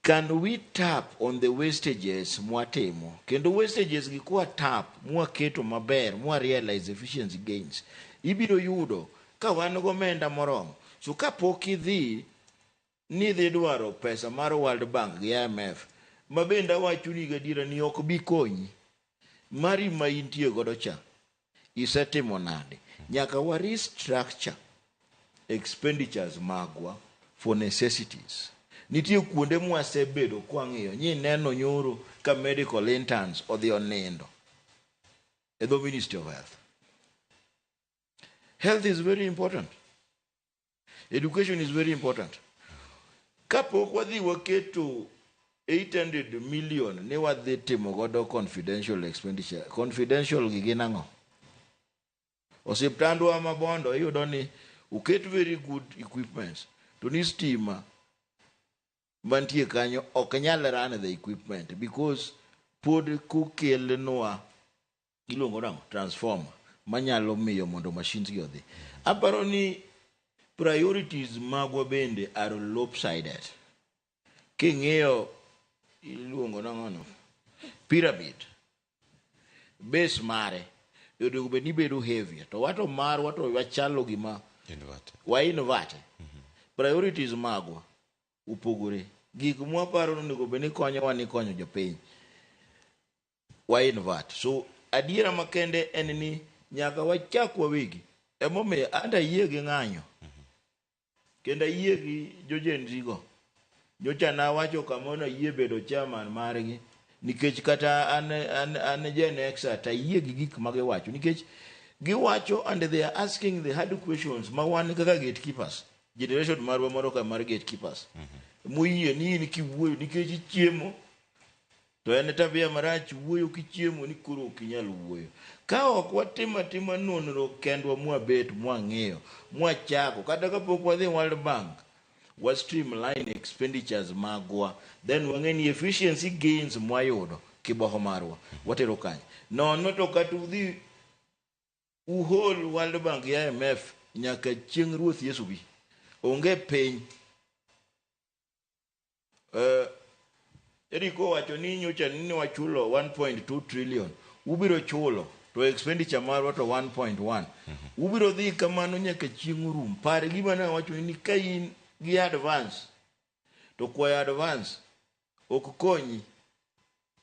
Can we tap on the wastages mwatimo? Kendo wastages gi kwa tap mwaketo maber, mwa realize efficiency gains, ibiro yudo ka wan gomenda moromo. So kapok idhi ni idhi dwaro pesa mar World Bank gi IMF, ma bende awachoni gadiera ni ok bi konyi. Mari ma intie godo cha, isetimo nade? Nyaka wa restructure expenditures magwa for necessities. Nitie kuonde mwasebedo kwang'iyo, nyi neno nyoro ka medical interns odhi onindo e dho Ministry of Health. Health is very important. Education is very important. Kapok wadhi waketo 800 million ni wadhi timo godo confidential expenditure. Confidential gi gin ang'o? Osiptandwa ma Bondo iyudo ni uket very good equipments to ni stima. mantie kanyo ok nyal run the equipment because pod kokelnwa iluongo nang'o transformer manyalo miyo mondo machines gi odhi. Aparo ni priorities magwa bende are lopsided. King'iyo iluongo nang'o no pyramid base mare onego bed ni bedo heavier to wato marwa to wachalo gima Invert. wa invert. Priorities magwa opogore. Gik mwaparo ni onego bed ni konyowa ni konyo jopiny wa invert. So adiera makende en ni nyaka wachak wawegi. Emomiyo an ayie gi ng'anyo kendo ayie gi jo Gen Z go. Nyocha nawacho kamoro ayie bedo chairman margi nikech kata an Gen X to ayie gi gik ma giwacho nikech giwacho and they are asking the hard questions ma wan kaka gatekeepers generation marwa moro ka mar gatekeepers moyie ni in kiwuoyo nikech ichiemo to en tabia marach wuoyo kichiemo ni koro ok inyal wuoyo. Ka ok watimo atima nonro kendwa mwabet mwang'iyo mwachako kata kapok wadhi World Bank wa streamline expenditures magwa then wang'e ni efficiency gains mwayudo kiboho marwa watero kanye nono to kata udhi uhol World Bank gi IMF nyaka chieng' Ruoth Yesu bi onge piny. Eric owacho ni nyocha ni wachulo 1.2 trillion ubiro chulo to expenditure marwa to 1.1 ubiro dhi kamano nyaka chieng' orum. Par gima ne awacho ni ka in gi advance to kwayo advance ok konyi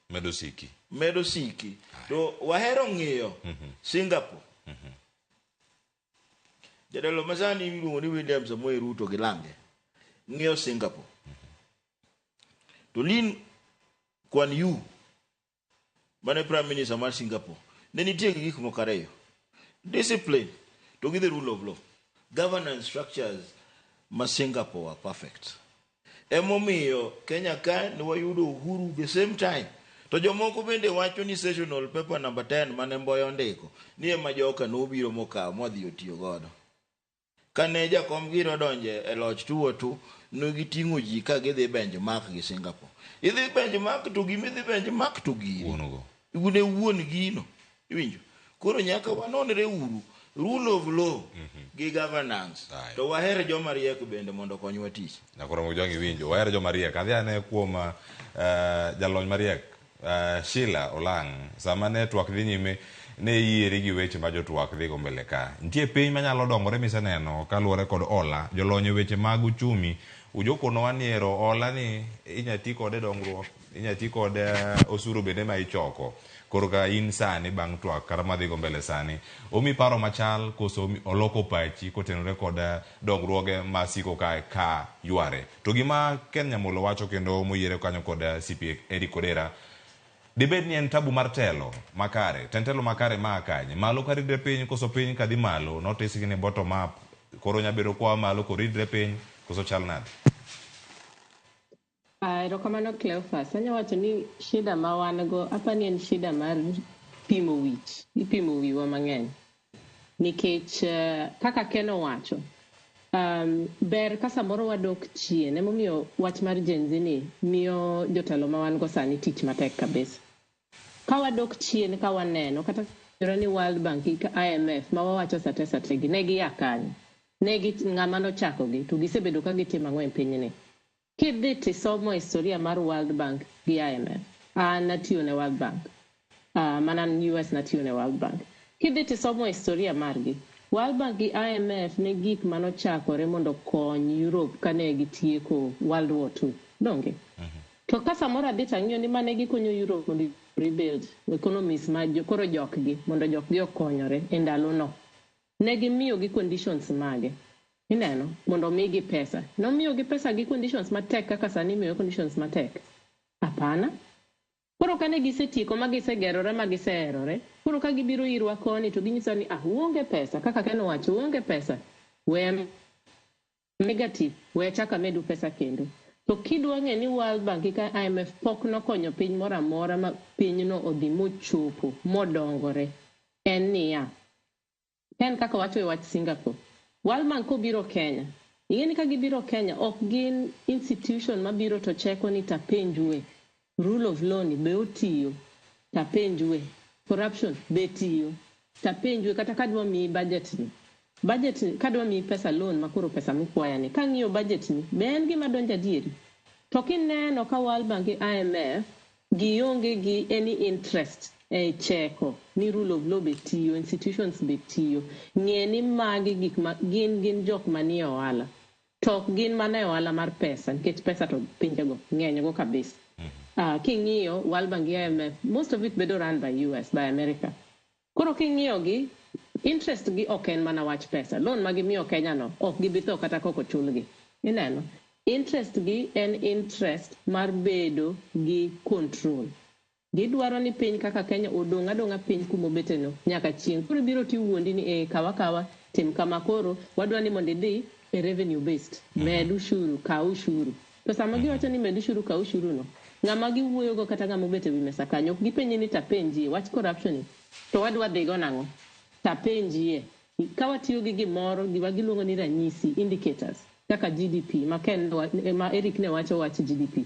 medo siki medo siki to wahero ng'iyo Singapore. Jatelo masani iluongo ni William Samoei Ruto gi lange ng'iyo Singapore to Lee Kuan Yew mane prime minister mar Singapore ne nitie gi gik moko ariyo: discipline to gi the rule of law. Governance structures ma Singapore were perfect. Emomiyo Kenya ka ne wayudo uhuru the same time to jomoko bende wacho ni sessional paper number 10 mane Mboya ondiko ni ema joka nobiro mokawo modhi otiyo godo. Kane jakom giro donje e loch tuo tu ne giting'o ji ka gidhi benchmark gi Singapore. Idhi benchmark to gima idhi benchmark to giri wuon-go ne wuon gino iwinjo. Koro nyaka wanonre uru rule of law gi governance Aye. to waher joma riek bende mondo okonywa tich. Nyakoro Mojwang' iwinjo waher joma riek. Adhi ane kuom jalony mariek Sheila Olang'. Sama ne twak dhi nyime ne yieri gi weche ma jotwak dhigo mbele ka. Nitie piny manyalo dongore miseneno kaluwore kod hola. Jolony e weche mag uchumi ujokonowa ni ero hola ni inya ti kode e dongruok, inya ti kode osuru bende ma ichoko. Koro ka in sani bang' twak kata madhigo mbele sani, omi paro machal koso oloko pachi kotenore kod dongruoge ma siko ka yware. To gima Ken Nyamolo wacho kendo moyiere kanyo kod CPA Eric Odera, dibed ni en tabu mar telo makare. To en telo makare maa kanye? Malo ka ridre piny koso piny kadhi malo? Notice gi ni bottom up. Koro nyabedo koa malo koridre piny koso chal nade? Erokamano Cleophas. Anya wacho ni shida ma wan go, apa ni en shida mar pimo wich. Ipimo wiwa mang'eny. Nikech kaka Ken owacho, ber ka samoro wadok chien. Emomiyo wach mar Gen Z ni miyo jotelo ma wan go sani tich matek kabisa. Ka wadok chien ka waneno, kata ni World Bank gi IMF ma wawacho sate sate gi, ne gia kanye? Ne gi ng'ama nochakogi to gisebedo ka gitimo ang'o e pinyni? Kidhi tisomo historia mar World Bank gi IMF, an natiyo ne World Bank, mana US natiyo ne World Bank. Kidhi tisomo historia margi, World Bank gi IMF ne gik manochakore mondo okony Europe kane gitieko World War II. Donge? To ka samoro adhi tang'iyo ni mane gikonyo Europe mondo rebuild economies ma koro jokgi mondo jokgi okonyore e ndalono. Ne gimiyogi conditions mage? Ineno, mondo omigi pesa. Nomiyogi pesa gi conditions matek kaka sani imiyo conditions matek. Hapana. Koro kane gisetieko ma gisegerore ma giseherore, koro ka gibiro irwa koni to ginyiso ni ah, uonge pesa, kaka Ken owacho, uonge pesa. We negative, we achak amedu pesa kendo. To kidwa ng'e ni World Bank gi IMF pok nokonyo piny moro amora ma pinyno odhi mochopo, modongore, en niya, en kaka wacho e wach Singapore. World Bank kobiro Kenya, Ing'e ni ka gibiro Kenya, ok gin institution mabiro to cheko ni tapenjue. Rule of law ni be otiyo, tapenjue. Corruption be tiyo, tapenjue kata kadwa miyi budget ni. Budget ni, kadwa miyi pesa loan makoro pesa mikwaya ni. Kang'iyo budget ni, be en gima donjo adieri? To kineno ka World Bank gi IMF gionge gi any interest e cheko ni rule of law be tiyo, institutions be tiyo. Ng'e ni magi gik ma gin jok manie ohala. To ok gin mana e ohala mar pesa, nikech pesa to pinjego ng'eny go kabisa. King'iyo World Bank gi IMF, most of it bedo run by US, by America. Koro king'iyo gi, interest gi ok en mana wach pesa. Loan ma gimiyo Kenya no, ok gibi tho kata kok ochulgi. Ineno? Interest gi en interest mar bedo gi control. Gidwaro ni piny kaka Kenya odong' adong'a piny kumobeteno nyaka chieng'. Koro ibiro tiwuondi ni kawa kawa, tim kama koro, wadwa ni mondo idhi e revenue based. Med ushuru, kaw ushuru. To sama giwacho ni med ushuru, kaw ushuru no, ng'ama giwuoyogo kata ng'ama obet e wi mesa kanyo, ok gipenji ni tapenjie, wach corruption ni, to wadwa dhigo nang'o? Tapenjie. Ka watiyo gi gimoro, gima giluongo ni ranyisi, indicators, kaka GDP, ma, Ken, ma Eric ne wacho wach GDP.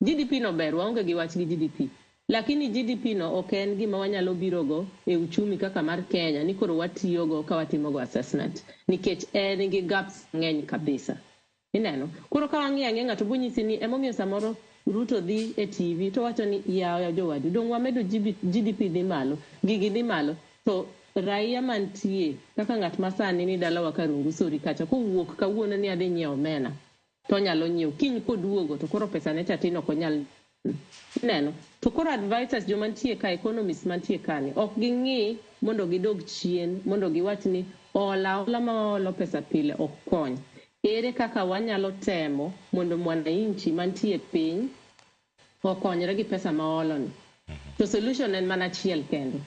GDP no ber, waonge gi wach gi GDP. Lakini GDP no ok en gima wanyalo birogo e uchumi kaka mar Kenya, ni koro watiyogo ka watimogo assessment. Nikech en gi gaps ng'eny kabisa. Ineno? Koro ka wang'iyo ang'iya ng'ato bonyisi ni emomiyo samoro Ruto dhi e TV to wacho ni yawa jowadu, dong wamedo GDP dhi malo, gigi dhi malo. To raia mantie kaka ng'at ma sani ni dalawa Karungu Sori kacha kowuok kawuono ni adhi nyiewo omena to onyalo nyiewo kiny koduogo to koro pesa ne cha tin ok onyal neno. To koro advisors joma nitie ka, economists mantie ka ni ok ging'i mondo gidog chien mondo giwach ni hola hola ma waolo pesa pile ok kony. Ere kaka wanyalo temo mondo mwananchi mantie piny okonyre gi pesa ma waolo ni? To solution en mana achiel kende.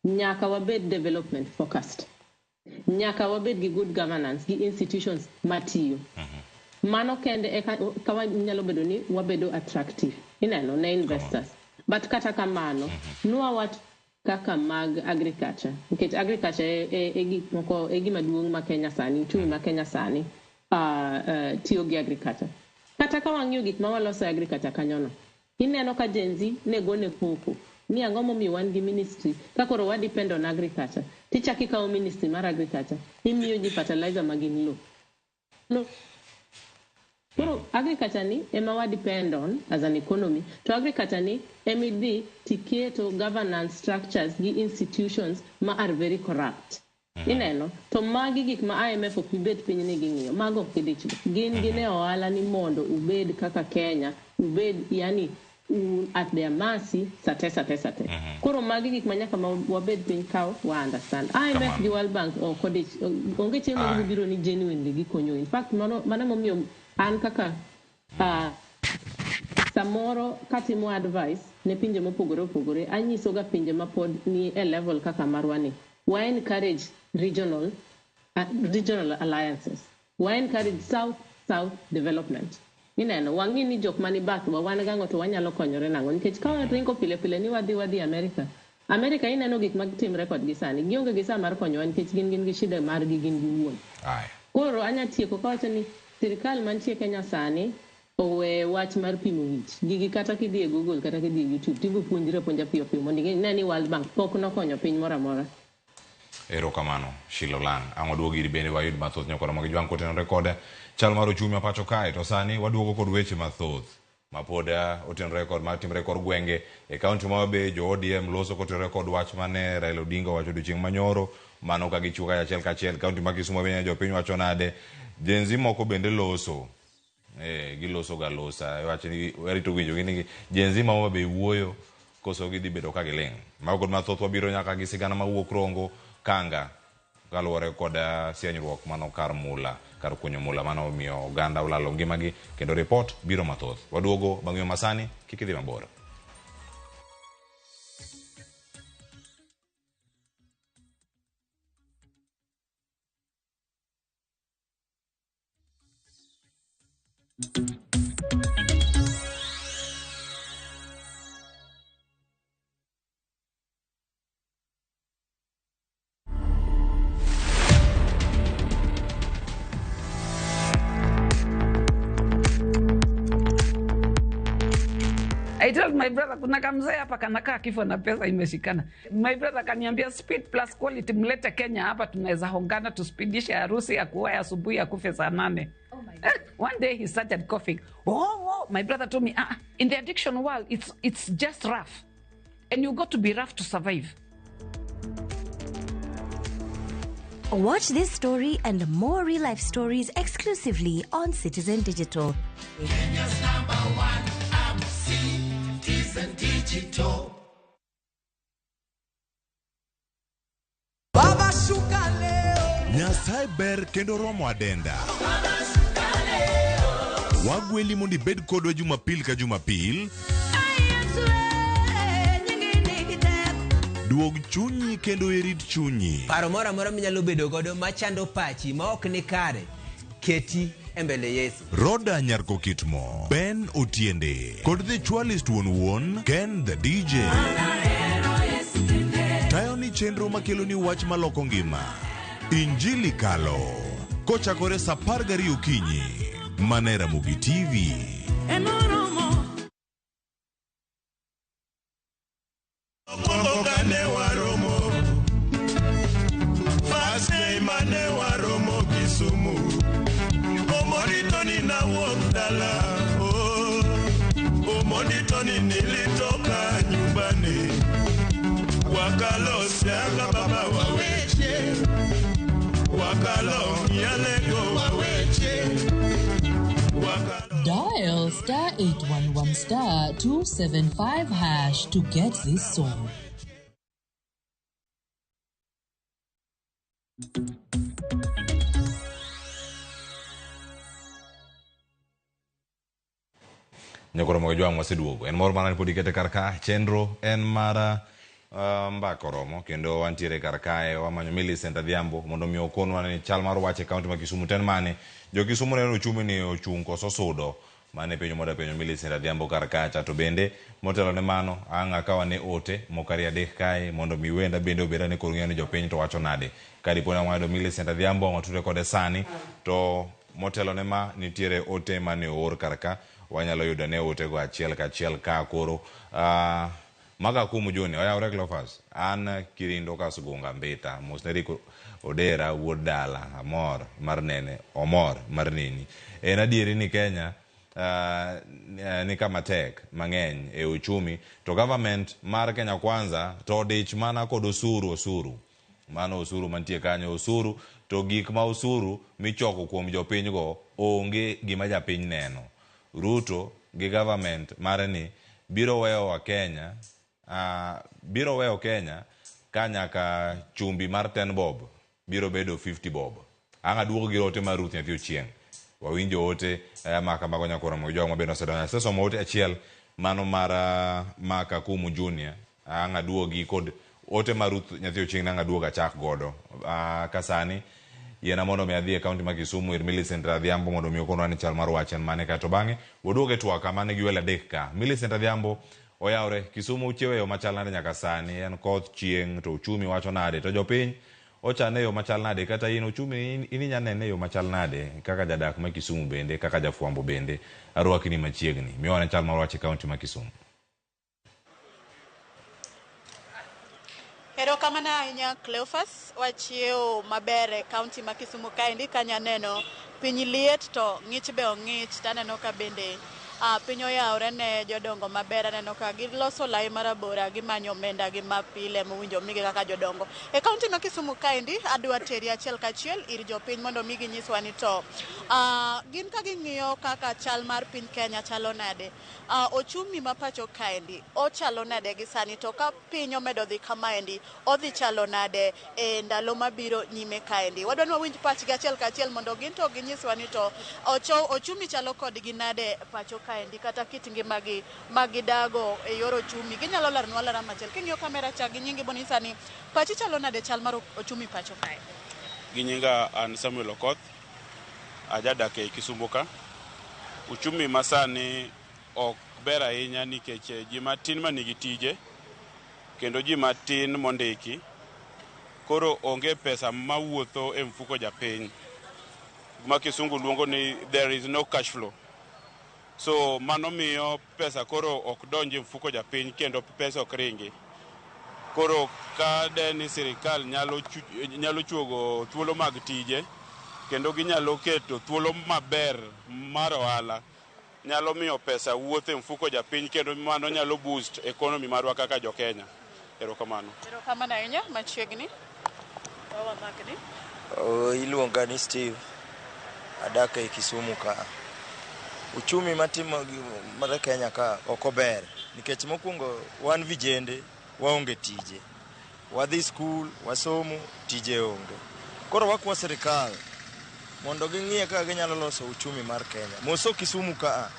Nyaka wabed development focused. Nyaka wabed gi good governance gi institutions matiyo. Mano kende eka ka wanyalo bedo ni wabedo attractive. Ineno ne investors. But kata kamano, nwa wach kaka mag agriculture. Nikech agriculture e gik moko e gima duong' ma Kenya sani, uchumi ma Kenya sani tiyo gi agriculture. Kata ka wang'iyo gik ma waloso e agriculture kanyono, ineno ka Gen Z ne gone koko ni ang'o momiyo wan gi ministry ka koro wa depend on agriculture. Tichako ikawo ministry mar agriculture, imiyo ji fertilizer ma gin low. No. Koro agriculture ni ema wa depend on as an economy. To agriculture ni ema idhi tiketo governance structures gi institutions ma are very corrupt. Ineno? To magi gik ma IMF ok bibet piny ni ging'iyo. Mago ok gidichgo. Gin gin e ohala ni mondo ubed kaka Kenya, ubed yani at their mercy sate sate sate. Koro magi gik ma nyaka ma wabed piny ka wa understand. IMF gi World Bank ok odich, onge chieng' ma gibiro ni genuinely gikonyo. In fact, mano momiyo an kaka samoro katimo advice ne pinje mopogore opogore, anyisoga pinje mapod ni e level kaka marwa ni, wa encourage regional alliances. Wa encourage South-South development. Ineno, wang'i ni jok mani bathwa, wan gang'o to wanyalo konyore nang'o. Nikech ka waringo pile pile ni wadhi America. America ineno gik matimre kodgi sani. Gionge gi saa mar konyowa nikech gin gi shida margi gin giwuon. Koro anya tieko kawacho ni sirikal mantie Kenya sani owe wach mar pimo wich. Gigi kata kidhi e Google kata kidhi e YouTube tibo puonjri apuonja piyo piyo mondo ing'e ni World Bank pok nokonyo piny moro amora. Erokamano, Shilo Lang. Ang' waduogo iri bende wayud mathoth nyakora mag jwang' kotenore kod chal mar uchumi ma pacho kae. To sani waduogo kod weche mathoth mapod otenore kod matimore kor gwenge e kaunti ma Homa jo ODM loso kotenore kod wach mane Raila Odinga owacho odiochieng' manyoro. Mano ka gichiwo kae achiel kachiel. Kaunti ma Kisumu bende jopiny wacho nade. Gen Z moko bende loso. Giloso ga losa. Wacho ni warito winjo gi ni Gen Z ma Homa Bay wuoyo koso gidhi bedo ka giling'. Mago kod mathoth wabiro nyaka gi sigana mawuok Rongo Kanga kaluwore kod sienyruok mano kar mula, kar kunyo mula mano omiyo oganda olalo ngimagi kendo report biro mathoth. Waduogo bang' yo masani, kik idhi mabor. I told my brother kuna kamzee hapa kanakaa kifo na pesa imeshikana. My brother kaniambia speed plus quality, mlete Kenya hapa, tunaweza hongana tuspidishe harusi ya kuoa asubuhi akufe saa 8. One day he started coughing. Oh, my brother told me, in the addiction world, it's just rough. And you got to be rough to survive. Watch this story and more real-life stories exclusively on Citizen Digital. Kenya's #1 app, Citizen Digital. Baba shuka leo. Nyasaye ber kendo romo adenda. Baba shuka leo. Wagweli mondo ibed kodwa Jumapil ka Jumapil. Duog chunyi kendo irit chunyi. Paro moro amora minyalo bedo godo machando pachi ma ok ni kare, keti e mbele Yesu. Roda Nyarko Kitmo, Ben Otiende, kod The Chwalist wuon wuon, Ken the DJ. Tayo ni chenro makelo ni wach maloko ngima. Injili Kalo. Kochakore saa 12 okinyi. Mana e Ramogi TV. Nilitoka nyumbani wakalo sianga baba waweche wakalo yalego waweche wakalo. Dial *811 *275# to get this song. Nyakoro mogo jwang' waseduogo. En mor mana ni pod ikete kar ka chenro en mara mbaka oromo kendo wantiere kar kae wamanyo Millicent Adhiambo mondo mi okonwa ni chal mar wach e kaunti ma Kisumu ten mane. Jo Kisumu neno uchumi ni ochung' koso sudo. Mane penjo moda penjo Millicent Adhiambo kar kacha to bende motelo ne mano ang' akawa ne ote moko ariyo adek kae mondo mi wenda bende obed ane kor ng'eyo ni jopiny to wacho nade. Ka dipo ni wayudo Millicent Adhiambo watudre kode sani to motelo ne ma nitiere ote mane oor kar ka. Wanyalo yudo ne otego achiel kachiel ka koro maga kuom Joni oyawre Cleophas an Kirindo Kasugunga Mbita mosne Rick Odera wuod dala amor mar nene omor mar neni. En adieri ni Kenya ni kama tek mang'eny e uchumi to government mar Kenya Kwanza to dich mana kod osuru mano osuru mantie kanyo osuru to gik ma osuru michoko kuom jopiny go onge gima japiny neno. Ruto gi government mare ni biro weyo Kenya biro weyo Kenya ka nyaka chumbi mar 10 bob biro bedo 50 bob. Ang' aduogo gi ote mar Ruth Nyathi Ochieng'. Wawinjo ote maka mago nyakoro mo joma bende osedonjo. Asesomo ote achiel mano mar Maka Kumu Junior. Ang' aduogi kod ote mar Ruth Nyathi Ochieng' ang' aduogo achak godo. Ka sani yiena mondo mi adhi e kaunti ma Kisumu ir Millicent Adhiambo mondo mi okonwa ni chal mar wach en mane kaeto bang'e waduog e twak mane gi welo adek ka. Millicent Adhiambo oyawre Kisumu uchiewo e yo machal nade nyaka sani en koth chieng' to uchumi wacho nade to jopiny ochane e yo machal nade kata in uchumi in inya nene e yo machal nade kaka jadak ma Kisumu bende kaka jafwambo bende arwakni machiegni miwa ne chal mar wach e kaunti ma Kisumu. Erokamano ahinya Cleophas, wachiewo maber e kaunti ma Kisumu kaendi kanya neno piny liet to ng'ich be ong'ich taneno ka bende piny oyawore ne jodongo maber aneno ka giloso lai marabora gimanyo omenda gi mapile mowinjo migi kaka jodongo. E kaunti ma Kisumu kaendi adwa teri achiel kachiel ir jopiny mondo mi ginyiswa ni to gin ka ging'iyo kaka chal mar piny Kenya chalo nade, ochumi ma pacho kaendi ochalo nade gi sani to ka piny omedo dhi kamaendi odhi chalo nade e ndalo mabiro nyime kaendi. Wadwa ni wawinj pachgi achiel kachiel mondo gin to ginyiswa ni to ochumi chalo kodgi nade pacho kaendi kata kit ngimagi magidago e yor ochumi. Ginyalo leronwa alera machiel. King'iyo kamera cha gi nyingi bonyisa ni pachi chalo nade chal mar ochumi pacho kae. Gi nyinga an Samuel Okoth, ajadak e Kisumu ka. Uchumi masani ok ber ahinya nikech ji matin manigi tije kendo ji matin mondiki koro onge pesa mawuotho e mfuko japiny ma kisungu luongo ni there is no cash flow. So mano miyo pesa koro ok donj e mfuko japiny kendo pesa ok ringi. Koro ka de ni sirikal nyalo nyalo chuogo thuolo mag tije kendo ginyalo keto thuolo maber mar ohala nyalo miyo pesa wuotho e mfuko japiny kendo mano nyalo boost economy marwa kaka jo Kenya. Erokamano. Erokamano ahinya machiegni. Wawa makni. Oh, iluonga ni Steve. Adak ei Kisumu ka. Uchumi matimo mar Kenya ka ok ober nikech mokwongo wan vijende waonge tije. Wadhi skul, wasomo, tije onge. Koro wakwa sirikal mondo ging'iye kaka ginyalo loso uchumi mar Kenya. Moso Kisumu ka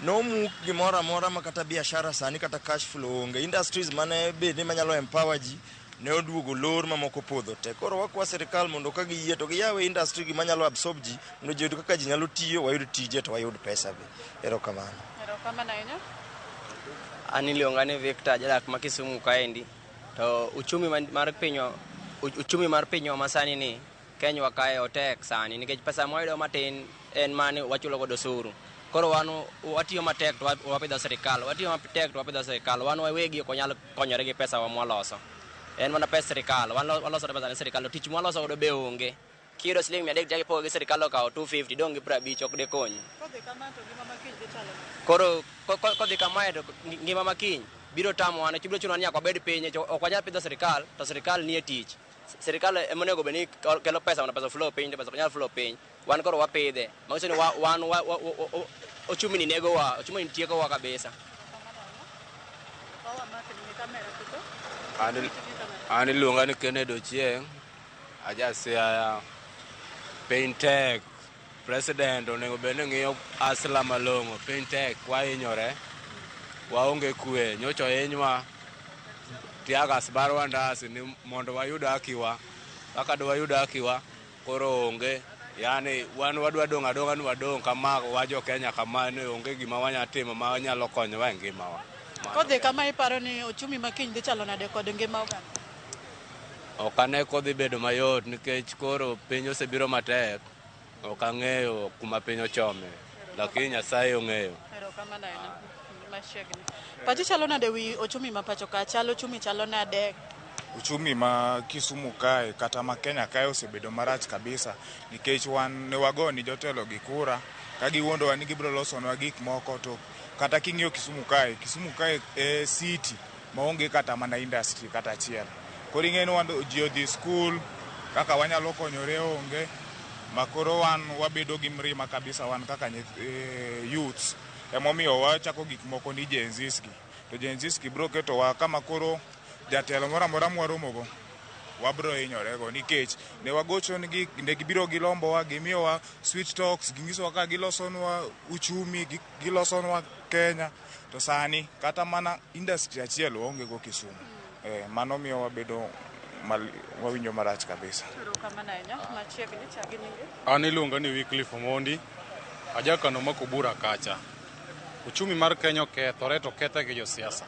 nomuk gimoro amora ma kata biashara sani kata cash flow onge. Industries mane bed ni manyalo empower ji ne oduogo lor mamoko podho te. Koro wakwa sirikal mondo ka giyie to giyawe industry gi manyalo absorb ji mondo ji oyud kaka ji nyalo tiyo, wayud tije to wayud pesa be. Erokamano. Erokamano ahinya. An iluonga ni Victor, jadak ma Kisumu kaendi. To uchumi mar pinywa, uchumi mar pinywa masani ni Kenywa kae otek sani nikech pesa mwayudo matin en mani wachulo godo osuru. Koro wan watiyo matek to wapidho sirikal, watiyo matek to wapidho sirikal. Wan wawegi ok wanyal konyore gi pesa wa mwaloso. En mana pes sirikal, wan waloso pesa ne sirikal to tich mwaloso godo be onge. Kiyudo siling 300 tichako ipogo gi sirikal okawo 250 dong' gi 50 ok dekonyi. Kodhi kama to ngima ma kiny dhi chalo nade? Koro kodhi kamae to ngima ma kiny biro tamowa nikech biro chunowa ni nyaka wabed piny ok wanyal pidho sirikal to sirikal nie tich. Sirikal ema onego bed ni kelo pesa mondo pesa flow piny to pesa ok nyal flow piny. Wan koro wapidhe. Manyiso ni wan ochumi ni negowa, ochumi ni tiekowa kabisa. An iluonga ni Kennedy Ochieng', aja Siaya. Piny tek, president onego bed ni ng'iyo asla malong'o. Piny tek, wahinyore, waonge kwe. Nyocha ohinywa tiagas barwa ndasi ni mondo wayud hakiwa. Kaka dwayud hakiwa koro onge. Yani wan wadwa dong' adong'a ni wadong' kama wa jo Kenya kama ni onge gima wanya timo ma nyalo konyowa e ngimawa. Kodhi kama iparo ni ochumi ma kiny dhi chalo nade kod ngima oganda? Ok ane kodhi bedo mayot nikech koro piny osebiro matek. Ok ang'eyo kuma piny ochome, lakini Nyasaye ong'eyo. Erokamano ahinya. Machiegni. Pachi chalo nade wi ochumi ma pacho ka? Chal ochumi chalo nade? Uchumi ma Kisumu kae kata ma Kenya kae osebedo marach kabisa nikech wan ne wago ni jotelo gi kura ka giwuondowa ni gibiro losonwa gik moko to kata king'iyo Kisumu kae, Kisumu kae e city maonge kata mana industry kata achiel. Koro ing'e ni wan ji odhi skul kaka wanyalo konyore onge ma koro wan wabedo gi mrima kabisa wan kaka youths emomiyo wachako gik moko ni Gen Zs gi. To Gen Zs gi biro ketowa kama koro jatelo moro amora mwaromogo wabro hinyorego nikech ne wagochonegi, ne gibiro gilombowa, gimiyowa sweet talks, ginyisowa kaka gilosonwa uchumi, gilosonwa Kenya to sani kata mana industry achiel waonge go Kisumu. Mano miyo wabedo wawinjo marach kabisa. Erokamano ahinya. Machiegni, chak gi nyingi. An iluonga ni Wycliffe Omondi, ajakano Makobura kacha. Uchumi mar Kenya okethore to okethe gi josiasa.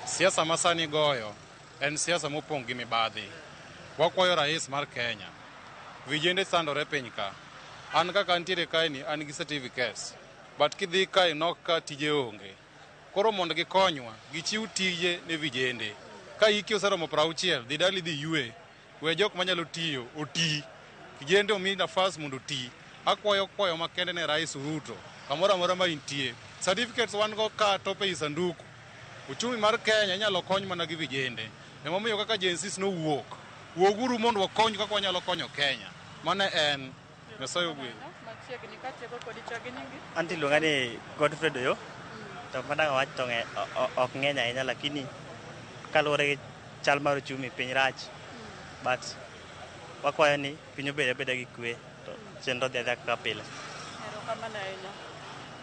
Siasa ma sani goyo en siasa mopong' gi mibadhi. Wakwayo rais mar Kenya, vijende sandore piny ka. An kaka antiere kae ni an gi certificates, but kidhi kae nok ka tije onge. Koro mondo gikonywa, gichiw tije ne vijende. Ka hiki oseromo 60, dhi dali dhi ywe. We jok manyalo tiyo, oti. Kijende omi nafas mondo oti. Akwayo kwayo makende ne Rais Ruto, kamoro amora ma intie. Certificates wan go ka tope i sanduku. Uchumi mar Kenya inyalo kony mana gi vijende. Emomiyo kaka Gen Zs nowuok, wuoguru mondo wakony kaka wanyalo konyo Kenya. Mano en. Nyasaye ogwedhu. Machiegni katieko kodi chak gi nyingi. Anti iluonga ni Godfrey Doyo. To madang' awach to ok ng'eny ahinya lakini kaluwore gi chal mar uchumi piny rach. But wakwayo ni piny obed abeda gi kwe to chenro dhi adhiya kaka pile. Erokamano ahinya.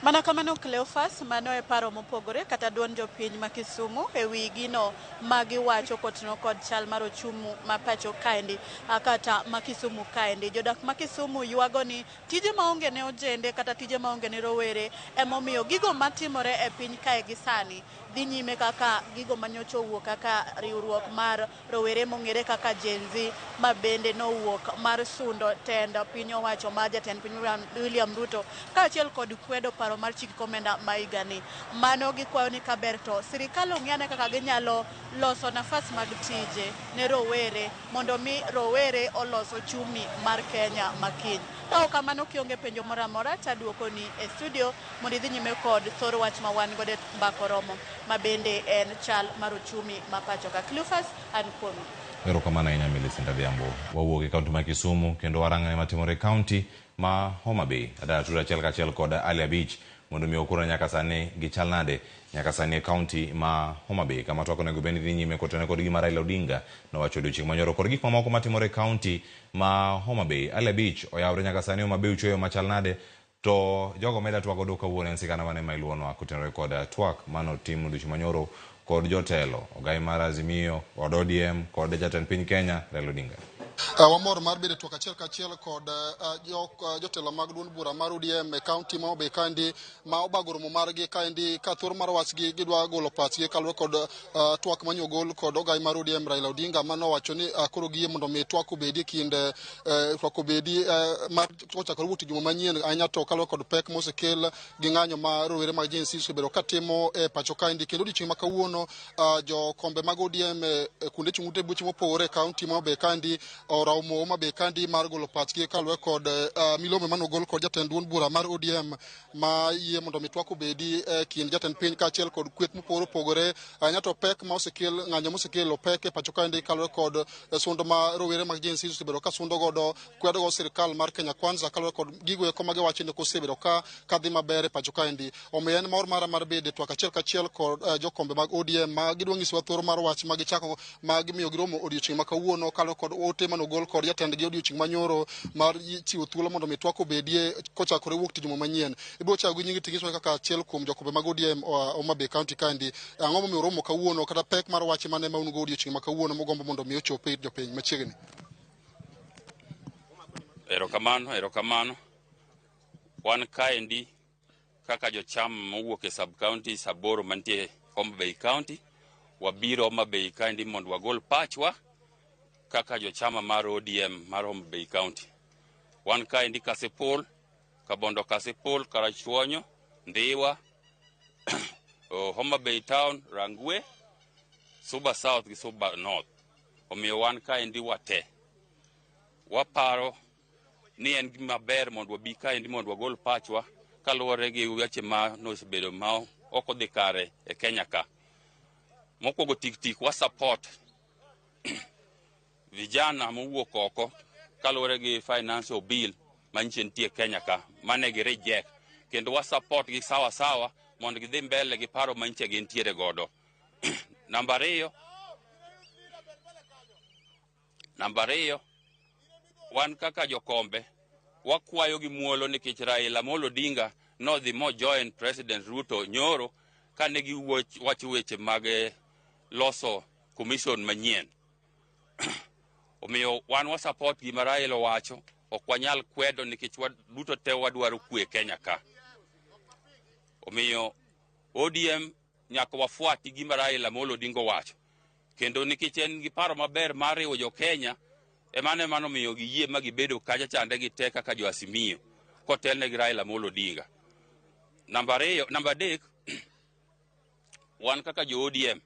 Mana kamano Cleophas, mano e paro mopogore kata duond jopiny ma Kisumu e wi gino ma giwacho kotenore kod chal mar ochumi ma pacho kaendi kata ma Kisumu kaendi. Jodak ma Kisumu ywago ni tije maonge ne ojende kata tije maonge ne rowere emomiyo gigo matimore e piny kae gi sani dhi dhi nyime kaka gigo manyocha owuok kaka riwruok mar rowere mong'ere kaka Gen Z ma bende nowuok mar sundo tend piny owacho mar jatend piny William Ruto kaachiel kod kwedo paro mar chik komenda ma higani. Mano gikwayo ni kaber to sirikal ong'e kaka ginyalo loso nafas mag tije ne rowere mondo mi rowere olos ochumi mar Kenya makiny. Ka ok kamano kionge penjo moro amora taduokoni e studio mondo idhi nyime kod thor wach ma wan godo e Mbaka Oromo ma bende en chal mar ochumi ma pacho ka. Cleophas, an kuomi. Erokamano ahinya Millicent Adhiambo. Wawuok e kaunti ma Kisumu kendo warang'e matimore e kaunti ma Homa Bay. Adara tudo achiel kachiel kod Ali Abich mondo mi okura nyaka sani gichal nade nyaka sani e kaunti ma Homa Bay kama twak onego bed ni dhi nyime kotenore kod gima Raila Odinga nowacho odiochieng' manyoro kod gik mamoko matimore e kaunti ma Homa Bay. Ali Abich oyawre nyaka sani Homa Bay uchoyo machal nade to jogo meda twak godo kawuono en sigana mane ma iluwonwa kotenore kod twak manotim odiochieng' manyoro kod jotelo ogai mar Azimio kod ODM kod jatend piny Kenya Raila Odinga. Wamor mar bedo e twak achiel kachiel kod jotelo mag duond bura mar ODM e kaunti ma Homa Bay kaendi ma obago romo margi kaendi ka thuolo mar wachgi gidwa golo pachgi kaluwore kod twak manyo ogol kod ogai mar ODM Raila Odinga manowacho ni koro giyie mondo mi twak obedi e kind twak obedi mar kochakore wuok juma manyien ahinya to kaluwore kod pek mosekel gi ng'anyo ma rowere mag Gen Z osebedo katimo e pacho kaendi kendo odiochieng' ma kawuono jokombe mag ODM e kuonde chung' ute buche mopogore e kaunti ma Homa Bay kaendi oraumo Homa Bay kaendi mar golo pachgi kaluwore kod milome manogol kod jatend duond bura mar ODM ma yie mondo mi twak obedi e kind jatend piny kaachiel kod kweth mopogore opogore ahinya to pek ma osekel ng'anyo mosekelo pek e pacho kaendi kaluwore kod sundo ma rowere mag Gen Z osebedo ka sundo godo kwedo go sirikal mar Kenya Kwanza kaluwore kod gigo eko ma giwacho ni osebedo ka kadhi maber e pacho kaendi. Omiyo en mor mara mar bedo e twak achiel kachiel kod jokombe mag ODM ma gidwa nyisowa thuolo mar wach ma gichako ma gimiyo giromo odiochieng' ma kawuono kaluwore kod ote manogol kod jatendgi odiochieng' manyoro mar chiwo thuolo mondo mi twak obedie kochakore wuok tich juma manyien. Ibiro chako gi nyingi tinyisowa kaka achiel kuom jokombe mag ODM Homa Bay County kaendi. Ang'o momiyo uromo kawuono kata pek mar wach mane ma un go odiochieng' ma kawuono mugombo mondo mi ochop ir jopiny machiegni? Erokamano, erokamano. Wan kaendi kaka jochama mowuok e sub counties 8 mantie Homa Bay County, wabiro Homa Bay kaendi mondo wagol pachwa kaka jochama mar ODM mar Homa Bay County. Wan kaendi Kasipul, Kabondo Kasipul, Karachuonyo, Ndhiwa, Homa Bay Town, Rangwe, Suba South gi Suba North. Omiyo wan kaendi wate. Waparo ni en gima ber mondo wabi kaendi mondo wagol pachwa kaluwore gi weche ma nosebedo ma ok odhi kare e Kenya ka. Mokwongo tik tik wa support vijana mowuok oko kaluwore gi financial bill manyiche nitie Kenya ka mane gi reject kendo wa support gi sawa sawa mondo gidhi mbele gi paro manyiche gintiere godo. Namba ariyo, wan kaka jokombe wakwayo gi muolo nikech Raila Amolo Odinga nodhi mo join President Ruto nyoro kane giwacho weche mag loso commission manyien. Omiyo wan wa support gima Raila owacho, ok wanyal kwedo nikech duto te wadwaro kwe Kenya ka. Omiyo ODM nyaka wafuati gima Raila Amolo Odinga owacho. Kendo nikech en gi paro maber mar riwo jo Kenya, emano emano miyo giyie ma gibedo kacha chande gi te kaka jo Azimio kotelne gi Raila Amolo Odinga. Namba adek, wan kaka jo ODM,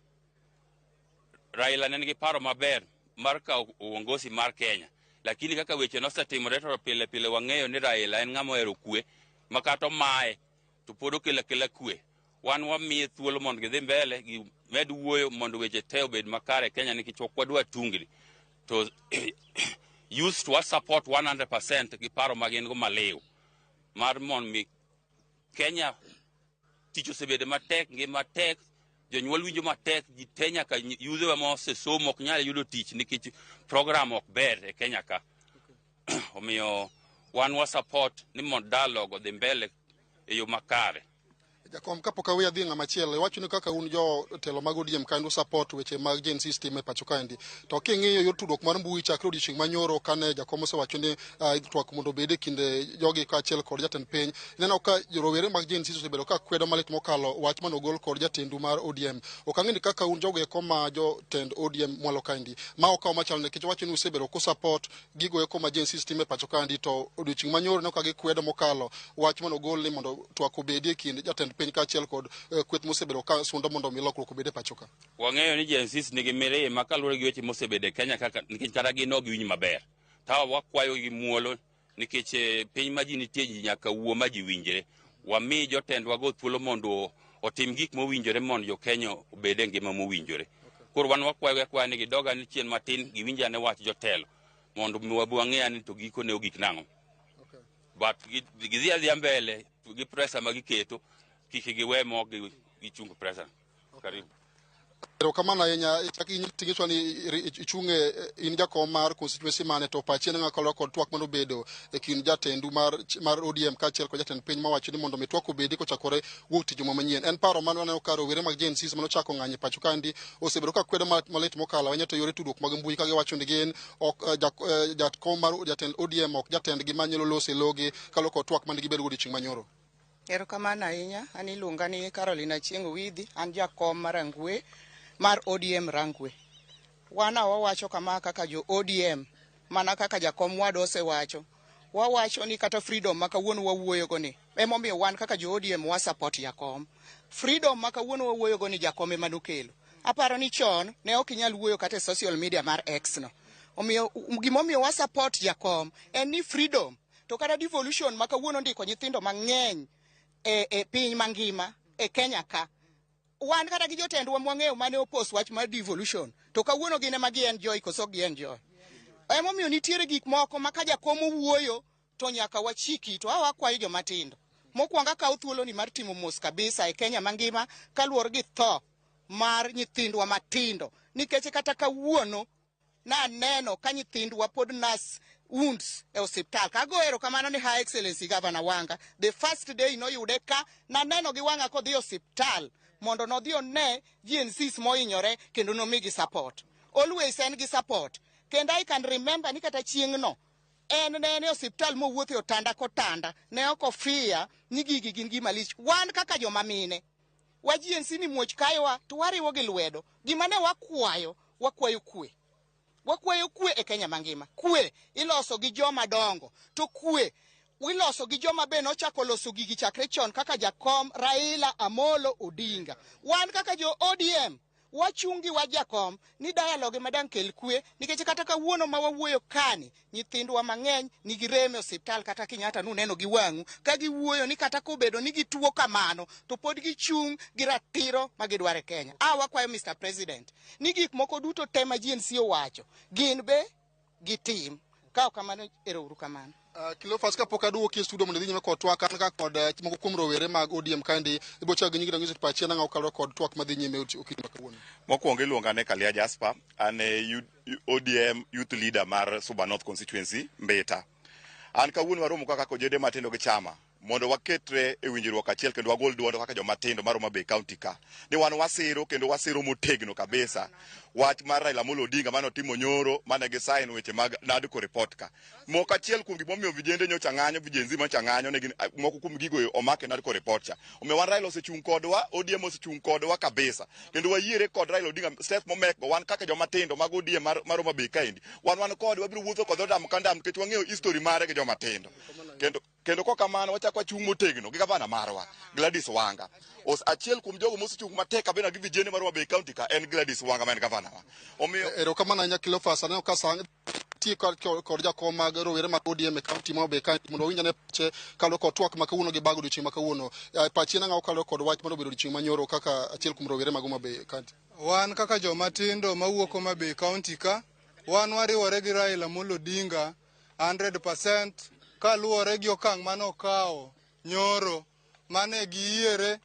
Raila ne nigi paro maber mar kawo uongozi mar Kenya, lakini kaka weche nosetimore to pile pile wang'eyo ni Raila en ng'ama ohero kwe ma kata omaye to pod okelo akela kwe. Wan wamiye thuolo mondo gidhi mbele gimed wuoyo mondo weche te obed makare Kenya nikech ok wadwa tungni. To youth to support 100% gi paro ma gin go maliw mar mondo mi Kenya tich osebedo matek, ngima tek, jonyuol winjo matek, ji te nyaka yudhe ma osesomo ok nyal yudo tich nikech program ok ber e Kenya ka. Omiyo wan wa support ni mondo dialogue odhi mbele e yo makare. Jakom, kapok aweyo adhi ng'ama chielo, iwacho ni kaka un jotelo mag ODM kaendi support weche mag Gen Z system e pacho kaendi. To king'iyo yor tudruok mar mbui chakre odiochieng' manyoro kane jakom osewacho ni twak mondo obed e kind jogi kaachiel kod jatend piny, ineno ka rowere mag Gen Z osebedo ka kwedo malit mokalo wach manogol kod jatendu mar ODM. Ok ang'e ni kaka un jogo eko ma jotend ODM mwalo kaendi, ma okawo machalo nikech wacho ni usebedo ku support gigo eko ma Gen Z system e pacho kaendi, to odiochieng' manyoro ineno ka gikwedo mokalo wach manogol ni mondo twak obedi e kind jatend piny kaachiel kod kweth mosebedo ka sundo mondo mi lokruok obed e pacho ka. Wang'eyo ni Gen Z nigi mirima kaluwore gi weche mosebedo e Kenya kaka nikech kata gin ok giwinj maber. To wakwayo gi muolo nikech piny ma ji nitie ji nyaka wuo ma ji winjre. Wami jotendwa go thuolo mondo otim gik mowinjore mondo jo Kenya obed e ngima mowinjore. Koro wan wakwayo gi akwaya ni gidog ane chien matin giwinj ane wach jotelo mondo mi wabi wang'e ane to gikone ogik nang'o. But gidhi adhiya mbele gi pressure ma giketo kik giwe mok gichung pressure. Karibu. Erokamano ahinya. Chak ting'iswa ni ichung' in jakom mar constituency mane, to pachi en ang'o kaluwore kod twak manobedo e kind jatendu mar ODM kaachiel kod jatend piny mawacho ni mondo mi twak obedi kochakore wuok tich juma manyien. En paro mane waneno ka rowere mag Gen Z manochako ng'anyo e pacho kaendi osebedo ka kwedo malit mokalo ahinya to yore tudruok mag mbui ka giwacho ni gin ok jakom mar jatend ODM ok jatendgi manyalo loso e logi kaluwore kod twak mane gibedo odiochieng' manyoro. Erokamano ahinya. An iluonga ni Caroline Achieng' Owidhi, an jakom mar Rangwe mar ODM Rangwe. Wan wawacho kama kaka jo ODM, mana kaka jakom wadwa osewacho. Wawacho ni kata freedom ma kawuono wawuoyo go ni, emomiyo wan kaka jo ODM wa support jakom. Freedom ma kawuono wawuoyo go ni jakom ema nokelo. Aparo ni chon ne ok inyal wuoyo kata e social media mar X no. Omiyo gimomiyo wa support jakom en ni freedom to kata devolution ma kawuono ndiko nyithindo mang'eny e piny mangima e Kenya ka. Wan kata gi jotendwa mwang'eyo mane opos wach mar devolution to kawuono gin ema gi enjoy koso gi enjoy. Emomiyo nitiere gik moko ma ka jakom owuoyo to nyaka wachiki to wakwayo joma tindo. Mokwongo akawo thuoloni mar timo mos kabisa e Kenya mangima kaluwore gi tho mar nyithindwa matindo. Nikech kata kawuono naneno ka nyithindwa pod nurse wounds e osiptal. Kago erokamano ni Her Excellency Governor Wanga. The first day noyude ka naneno gi wang'a kodhi e osiptal mondo nodhi one Gen Zs mohinyore kendo nomigi support. Always en gi support. Kendo I can remember ni kata chieng'no en ne en e osiptal mowuotho e otanda kotanda. Ne ok ofia ni gigi gin gima lich. Wan kaka joma mine, wa Gen Z ni muoch kayowa to wariwo gi lwedo. Gima ne wakwayo, wakwayo kwe. Wakwayo kwe e Kenya mangima. Kwe iloso gi joma dongo. To kwe iloso gi joma be nochako loso gigi chakre chon kaka jakom Raila Amolo Odinga. Wan kaka jo ODM wachung' gi wach jakom ni dialogue ema dang' kel kwe, nikech kata kawuono ma wawuoyo kani nyithindwa mang'eny nigi rem e osiptal kata Kenyatta nuneno gi wang'u ka giwuoyo ni kata kobedo ni gituo kamano to pod gichung' gi ratiro ma gidwaro e Kenya. Wakwayo Mr. President ni gik moko duto te ma Gen Z owacho gin be gitim. Ka ok kamano, ero uru kamano. Cleophas, kapok aduoki e studio mondo idhi nyime kod twak, an ka kod moko kuom rowere mag ODM kaendi, ibiro chako gi nyingi to pachi en ang'o kaluwore kod twak madhi nyime okinyi ma kawuono. Mokwongo iluonga ni Kalia Jasper, an e ODM youth leader mar Suba North constituency, Mbita. An kawuono waromo kaka ojende matindo gi chama mondo waketre e winjruok achiel kendo wagol duond kaka joma tindo mar Homa Bay County ka. Ni wan wasiro kendo wasiro motegno kabisa wach mar Raila Amolo Odinga mane otimo nyoro mane gi sign weche mag NADCO report ka. Moko achiel kuom gimomiyo vijende nyocha ng'anyo, Gen Z nyocha ng'anyo ne gin moko kuom gigo omak e NADCO report cha. Omiyo wan Raila osechung' kodwa, ODM osechung' kodwa kabisa. Kendo wayiere kod Raila Odinga step momekgo wan kaka joma tindo mag ODM mar Homa Bay kaendi. Wan kode wabiro wuotho kode ndam ka ndam nikech wang'eyo history mare gi joma tindo. Kendo kok kamano wachako wachung' motegno gi gavana marwa Gladys Wanga. Achiel kuom jogo mosechung' matek kabisa gi vijende mar Homa Bay County ka en Gladys Wanga ma en gavana wa. Omiyo erokamano ahinya Cleophas, aneno ka sa tie kod jakom mag rowere mag ODM e county ma Homa Bay kaendi mondo wawinj ane pache kaluwore kod twak ma kawuono gi bago odiochieng' ma kawuono. Pachi en ang'o kaluwore kod wach manobedo odiochieng' manyoro kaka achiel kuom rowere mag Homa Bay County? Wan kaka joma tindo mawuok Homa Bay County ka, wan wariwore gi Raila Amolo Odinga 100% kaluwore gi okang' mane okawo nyoro mane giyiere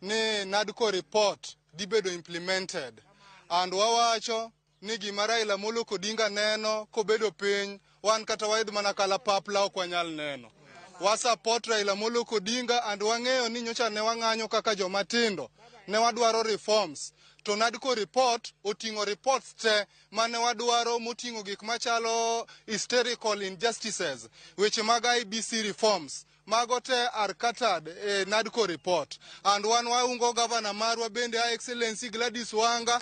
ni NADCO report dhi bedo implemented. And wawacho ni gima Raila Amolo Odinga neno kobedo piny, wan kata waidh mana kalapapla ok wanyal neno. Wa support Raila Amolo Odinga and wang'eyo ni nyocha ne wang'anyo kaka joma tindo. Ne wadwaro reforms. To NADCO report oting'o reports te mane wadwaro moting'o gik machalo hysterical injustices, weche mag IEBC reforms. Mago te are catered e NADCO report. And wan waungo gavana marwa bende Her Excellency Gladys Wanga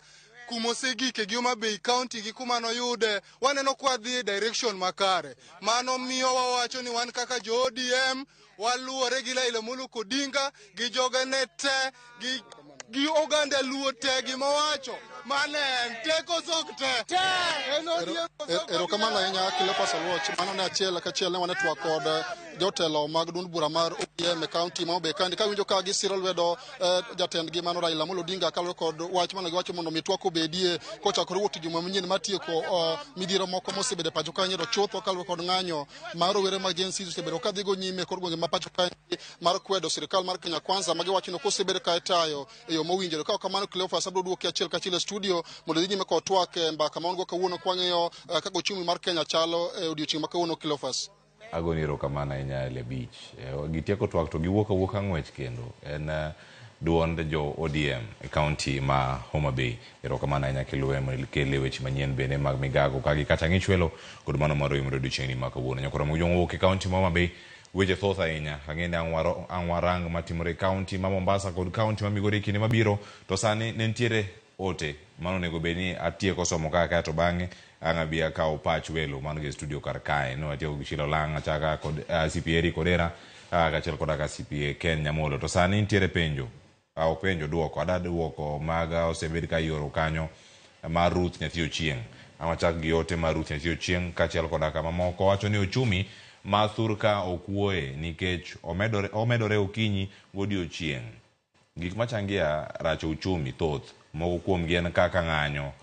kumosegike gi Homa Bay County gi kuma noyude waneno kwa dhi e direction makare. Mano miyo wawacho ni wan kaka jo ODM waluwore gi Raila Amolo Odinga gi jogene te gi oganda Luo te gimowacho mane en te koso ok te. En ODM koso ok? Erokamano ahinya, Cleophas Oluoch. Mano ne achiel kachiel ne wane twak kod jotelo mag duond bura mar ODM e kaunti ma Homa Bay kandi kawinjo ka gisiro lwedo jatendgi mano Raila Amolo Odinga kaluwore kod wach mane giwacho mondo mi twak obedie kochakore wuok juma manyien matieko midhiero moko mosebedo e pacho ka nyiero chutho kaluwore kod ng'anyo mar rowere mag Gen Z osebedo ka dhigo nyime e kor gwenge ma pacho ka mar kwedo sirikal mar Kenya Kwanza ma giwacho ni ok osebedo ka itayo e yo mowinjore. Ka ok kamano, Cleophas, abiro duoki achiel kachiel e studio mondo idhi nyime kod twak e mbaka ma wan go kawuono kwang'iyo kaka uchumi mar Kenya chalo e odiochieng' ma kawuono, Cleophas. Agoni erokamano ahinya Ele Beach. Gitieko twak to giwuok awuoka ng'wech kendo. En duond jo ODM e kaunti ma Homa Bay. Erokamano ahinya kiluwe mondo ikele weche manyien bende mag migago ka gi kacha ng'ichwelo kod mano mar oyomore odiochieng'ni ma kawuono. Nyakoro Mujong wuok e kaunti ma Homa Bay. Weche thoth ahinya. Ang'e ni ang' warang matimore e kaunti ma Mombasa kod kaunti ma Migori e kinde mabiro. To sani ne nitiere ote mano onego bed ni atieko somo kaka kae to bang'e ang' abi akaw pach welo man go e studio kar kae. Ne watieko gi Sheila Olang' achaka kod CPA Eric Odera kaachiel koda ka CPA Ken Nyamolo. To sani nitiere penjo, ok penjo, duoko. Ada duoko maga osebed ka ioro kanyo mar Ruth Nyathi Ochieng'. Ang' wachak gi ote mar Ruth Nyathi Ochieng' kaachiel koda ka mamoko. Owacho ni uchumi ma thurka ok wuoye nikech omedore okinyi godiochieng'. Gik machangia racho uchumi thoth. Moko kuomgi en kaka ng'anyo,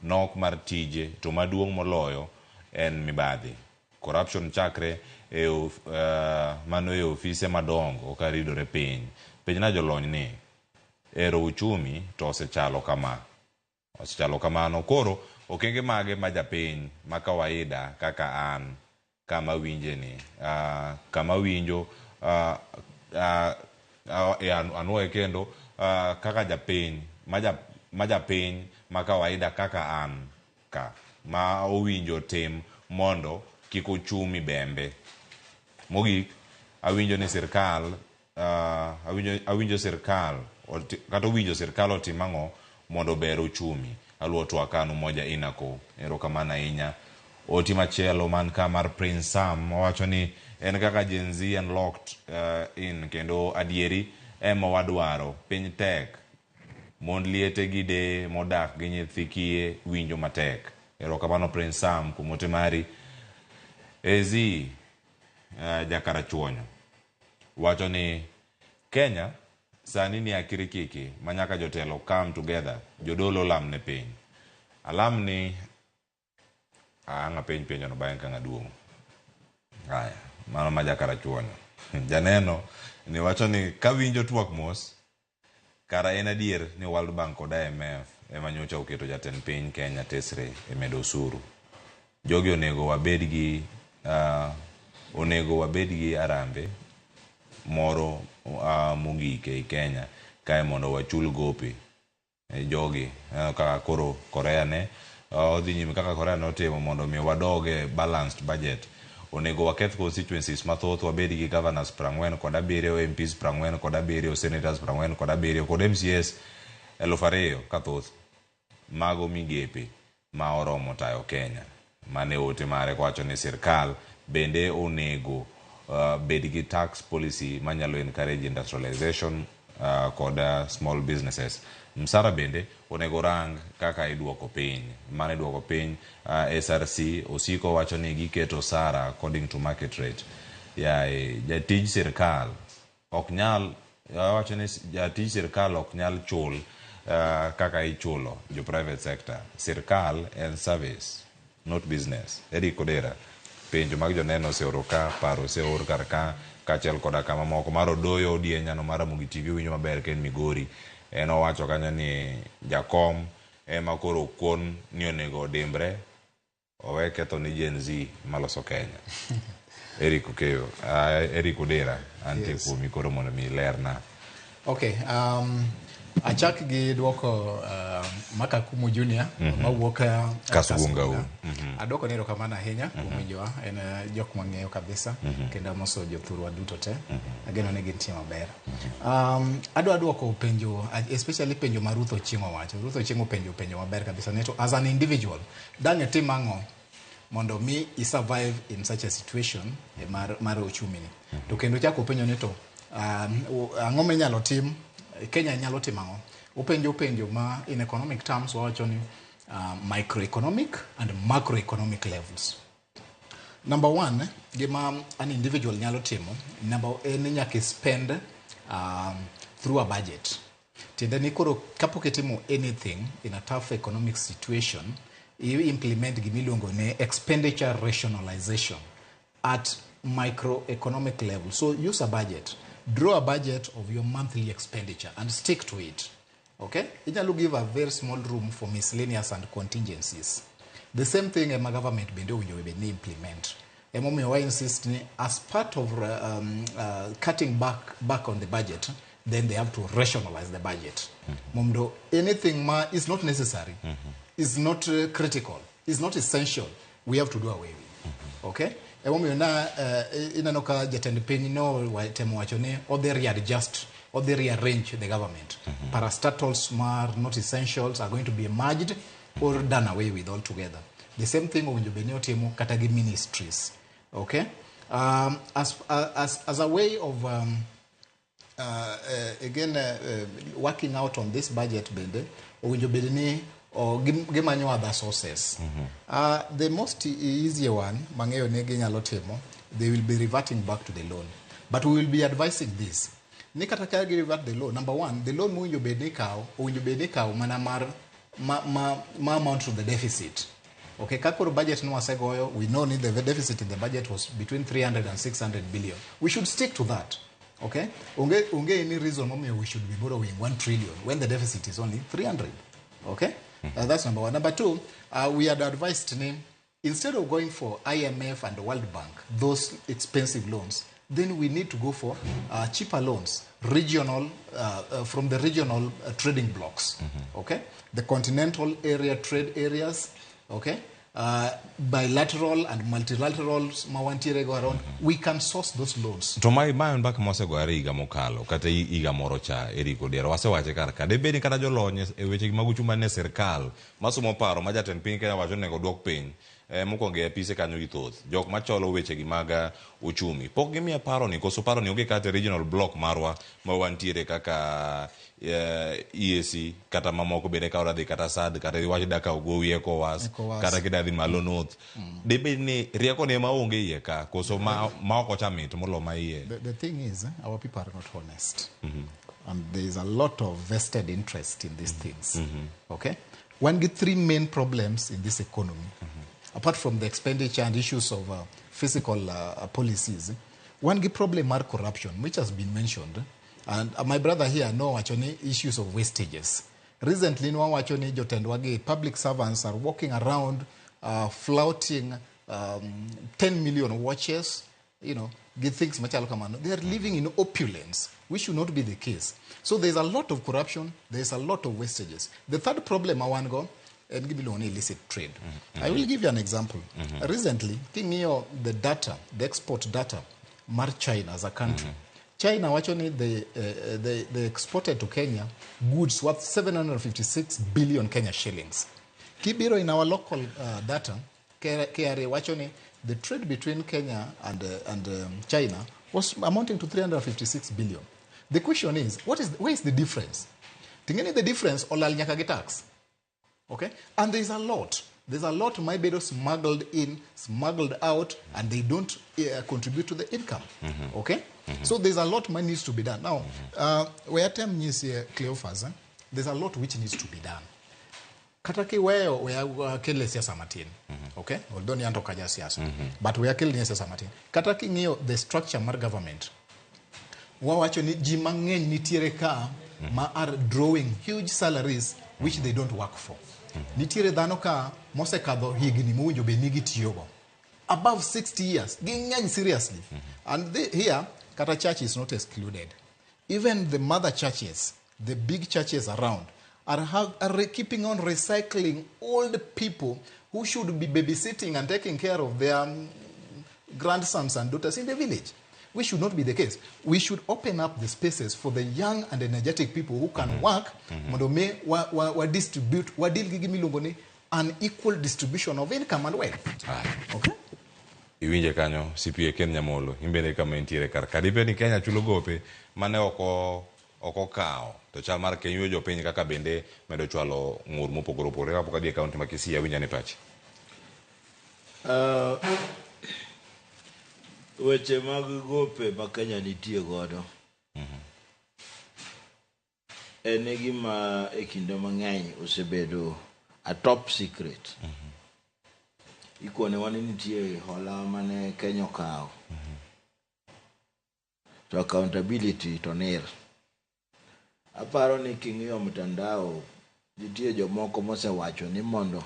nok mar tije, to maduong' moloyo en mibadhi. Corruption chakre e mano e ofise madongo karidore piny. Penjna jolony ni, ero uchumi to osechalo kama. Osechalo kamano. Koro, okenge mage ma japiny ma kawaida kaka an kama winje ni, kama winjo anuoye kendo kaka japiny ma japiny ma kawaida kaka an ka ma owinjo tim mondo kik uchumi bembe. Mogik, awinjo ni sirkal awinjo sirkal kata owinjo sirkal otim ang'o mondo ober uchumi. Aluwo twak an Umoja Inako. Erokamano ahinya. Oti machielo man ka mar Prince Sam owacho ni en kaka Gen Z en locked in kendo adieri ema wadwaro. Piny tek. Mond liete gi deye modak gi nyithi kiye winjo matek. Erokamano Prince Sam kuom ote mari. AZ Jakarachuonyo wacho ni Kenya sani ni akirikiki ma nyaka jotelo come together, jodolo olam ne piny. Alam ni ang' apenj penjo no bang'e ka ng'aduogo. Aya, mano ma Jakarachuonyo. Janeno ni wacho ni kawinjo twak mos, kara en adier ni World Bank kod IMF ema nyocha oketo jatend piny Kenya tesre e medo osuru. Jogi onego wabed gi onego wabed gi arambe moro mogik ei Kenya kae mondo wachul gope jogi kaka koro Korea ne odhi nyime kaka Korea notimo mondo mi wadog e balanced budget. Onego waketh constituencies mathoth, wabed gi governors 47, MPs 47, senators 47 kod MCAs 2000 kathoth. Mago migepe ma oromo tayo Kenya. Mane ote mare kowacho ni sirkal bende onego bed gi tax policy manyalo encourage industrialization kod small businesses. Msara bende onego rang kaka iduoko piny. Mano iduoko piny SRC osiko wacho ni giketo osara according to market rate. Yae jatij sirkal ok nyal wacho ni jatij sirkal ok nyal chul kaka ichulo jo private sector. Sirkal en service, not business. Eric Odera, penjo mag joneno oseoro ka, paro oseor kar ka, kaachiel koda kama moko. Mar Odoyo Odieny mar Ramogi TV winjo maber ka en Migori. En owacho kanyo ni jakom ema koro okon ni onego odimbre owe ketho ni Gen Z maloso Kenya. Eric Okeyo, Eric Odera, antie Yes. kuomi koro mondo mi ilerna. Okay, achak gi duoko Makakumu Junior mawuok Kasugunga. Kasugunga. Aduoko ni erokamano ahinya kuom winjowa. En jok mang'eyo kabisa kendo amoso jothurwa duto te. Ageno ni gintie maber. Adwa duoko penjo, especially penjo ma Ruth Ochieng' owacho. Ruth Ochieng' openjo penjo maber kabisa ni to as an individual, dang' itim ang'o mondo mi i survive in such a situation mar uchumi ni. To kendo chako openjo ni to ang'o minyalo tim, Kenya nyalo timo ang'o? Openjo penjo ma in economic terms wawacho ni microeconomic and macroeconomic levels. Number one, gima an individual nyalo timo, number en ni nyaka spend through a budget. Tiende ni koro kapok itimo anything in a tough economic situation, you implement gimiluongo ni expenditure rationalization at microeconomic level. So use a budget. Draw a budget of your monthly expenditure and stick to it. Okay? Inyalo give a very small room for miscellaneous and contingencies. The same thing ema government bende owinjo bed ni implement. Emomiyo wa insist ni as part of cutting back on the budget, then they have to rationalize the budget. Mondo anything ma is not necessary, is not critical, is not essential, we have to do away with. Okay? Emomiyo na ineno ka jatend piny no temo wacho ni odhi readjust, odhi rearrange the government. Parastatals ma are not essentials are going to be merged or done away with altogether. The same thing owinjo bed ni otimo kata gi ministries. Okay? As a way of again working out on this budget bende owinjo bed ni gimanyo other sources. The most easier one mang'eyo ni ginyalo timo, they will be reverting back to the loan. But we will be advising this. Ni kata ka gi revert the loan, number one, the loan mowinjo bed ni ikawo, owinjo bed ni ikawo mana mar ma amount to the deficit. Okay, ka koro budget no wasegoyo, we know ni the deficit in the budget was between 300 and 600 billion. We should stick to that. Okay? Onge any reason momiyo we should be borrowing 1 trillion when the deficit is only 300. Okay? That's number one. Number two, we had advised ni, instead of going for IMF and the World Bank, those expensive loans, then we need to go for cheaper loans, regional, from the regional trading blocks. Okay? The continental area trade areas, okay? Bilateral and multilateral ma wantiere go around, we can source those loans. To ma en mbaka mwasegoyore higa mokalo kata higa moro cha Eric Odiero wasewache kar ka debed ni kata jolony e weche mag uchumi mane sirkal masomo paro ma jatend piny Kenya wacho ni onego duok piny mokwongo e apise kanyo gi thoth jok macholo weche gi mag uchumi pok gimiya paro ni koso paro ni onge kata e regional block marwa ma wantiere kaka EAC kata mamoko bende ka wadhi kata SADC kata iwach da kawo gowi ECOWAS, ECOWAS. Kata kida dhi malo north debed ni rieko ni ema onge iye ka koso ma ok ocha mit molo ma iye. The thing is, our people are not honest. And there is a lot of vested interest in these things. Okay? One get three main problems in this economy. Apart from the expenditure and issues of fiscal policies, one get problem are corruption, which has been mentioned. And my brother here know actually issues of wastages. Recently, no actually jotendwagi public servants are walking around flouting 10 million watches, you know, get things machalo kamano. They are living in opulence, which should not be the case. So there's a lot of corruption, there's a lot of wastages. The third problem I want to go, and give you illicit trade. I will give you an example. Recently, king'iyo the data, the export data, mar China as a country. China actually they exported to Kenya goods worth 756 billion Kenya shillings. Kibiro in our local data, KRA actually the trade between Kenya and China was amounting to 356 billion. The question is, where is the difference? Tingeni the difference olal nyaka gi tax. Okay? And there's a lot. There's a lot my bedo smuggled in, smuggled out, and they don't contribute to the income. Okay? So there's a lot money needs to be done. Now, where tem nyisi Cleophas, there's a lot which needs to be done. Kata ki weyo we kele siasa matin. Okay? Although ni anto kaja siasa. But we kele siasa matin. Kata ki ng'iyo the structure mar government. Wawacho ni ji mang'eny nitiere ka ma are drawing huge salaries which they don't work for. Nitiere dhano ka mosekadho higni mowinjo bed ni gitiyogo. Above 60 years. Ging'eny seriously. And here, kata church is not excluded. Even the mother churches, the big churches around, are keeping on recycling old people who should be babysitting and taking care of their grandsons and daughters in the village. Which should not be the case. We should open up the spaces for the young and energetic people who can work, mondo mi wa distribute, wa deal gi gimiluongo ni an equal distribution of income and wealth. Okay? Iwinje kanyo CPA Ken Nyamolo, imbende kama intiere kar ka. Dibed ni Kenya chulo gope mane oko okawo to chal mar Kenya jopiny kaka bende medo chwalo ng'ur mopogore opogore kapok adhi e kaunti ma Kisii awinja ni pachi. Weche mag gope ma Kenya nitie godo en gima e kinde mang'eny osebedo a top secret. Ikonewa ni nitie hola mane Kenya okawo to accountability to nil. Aparo ni king'iyo mtandao nitie jomoko mosewacho ni mondo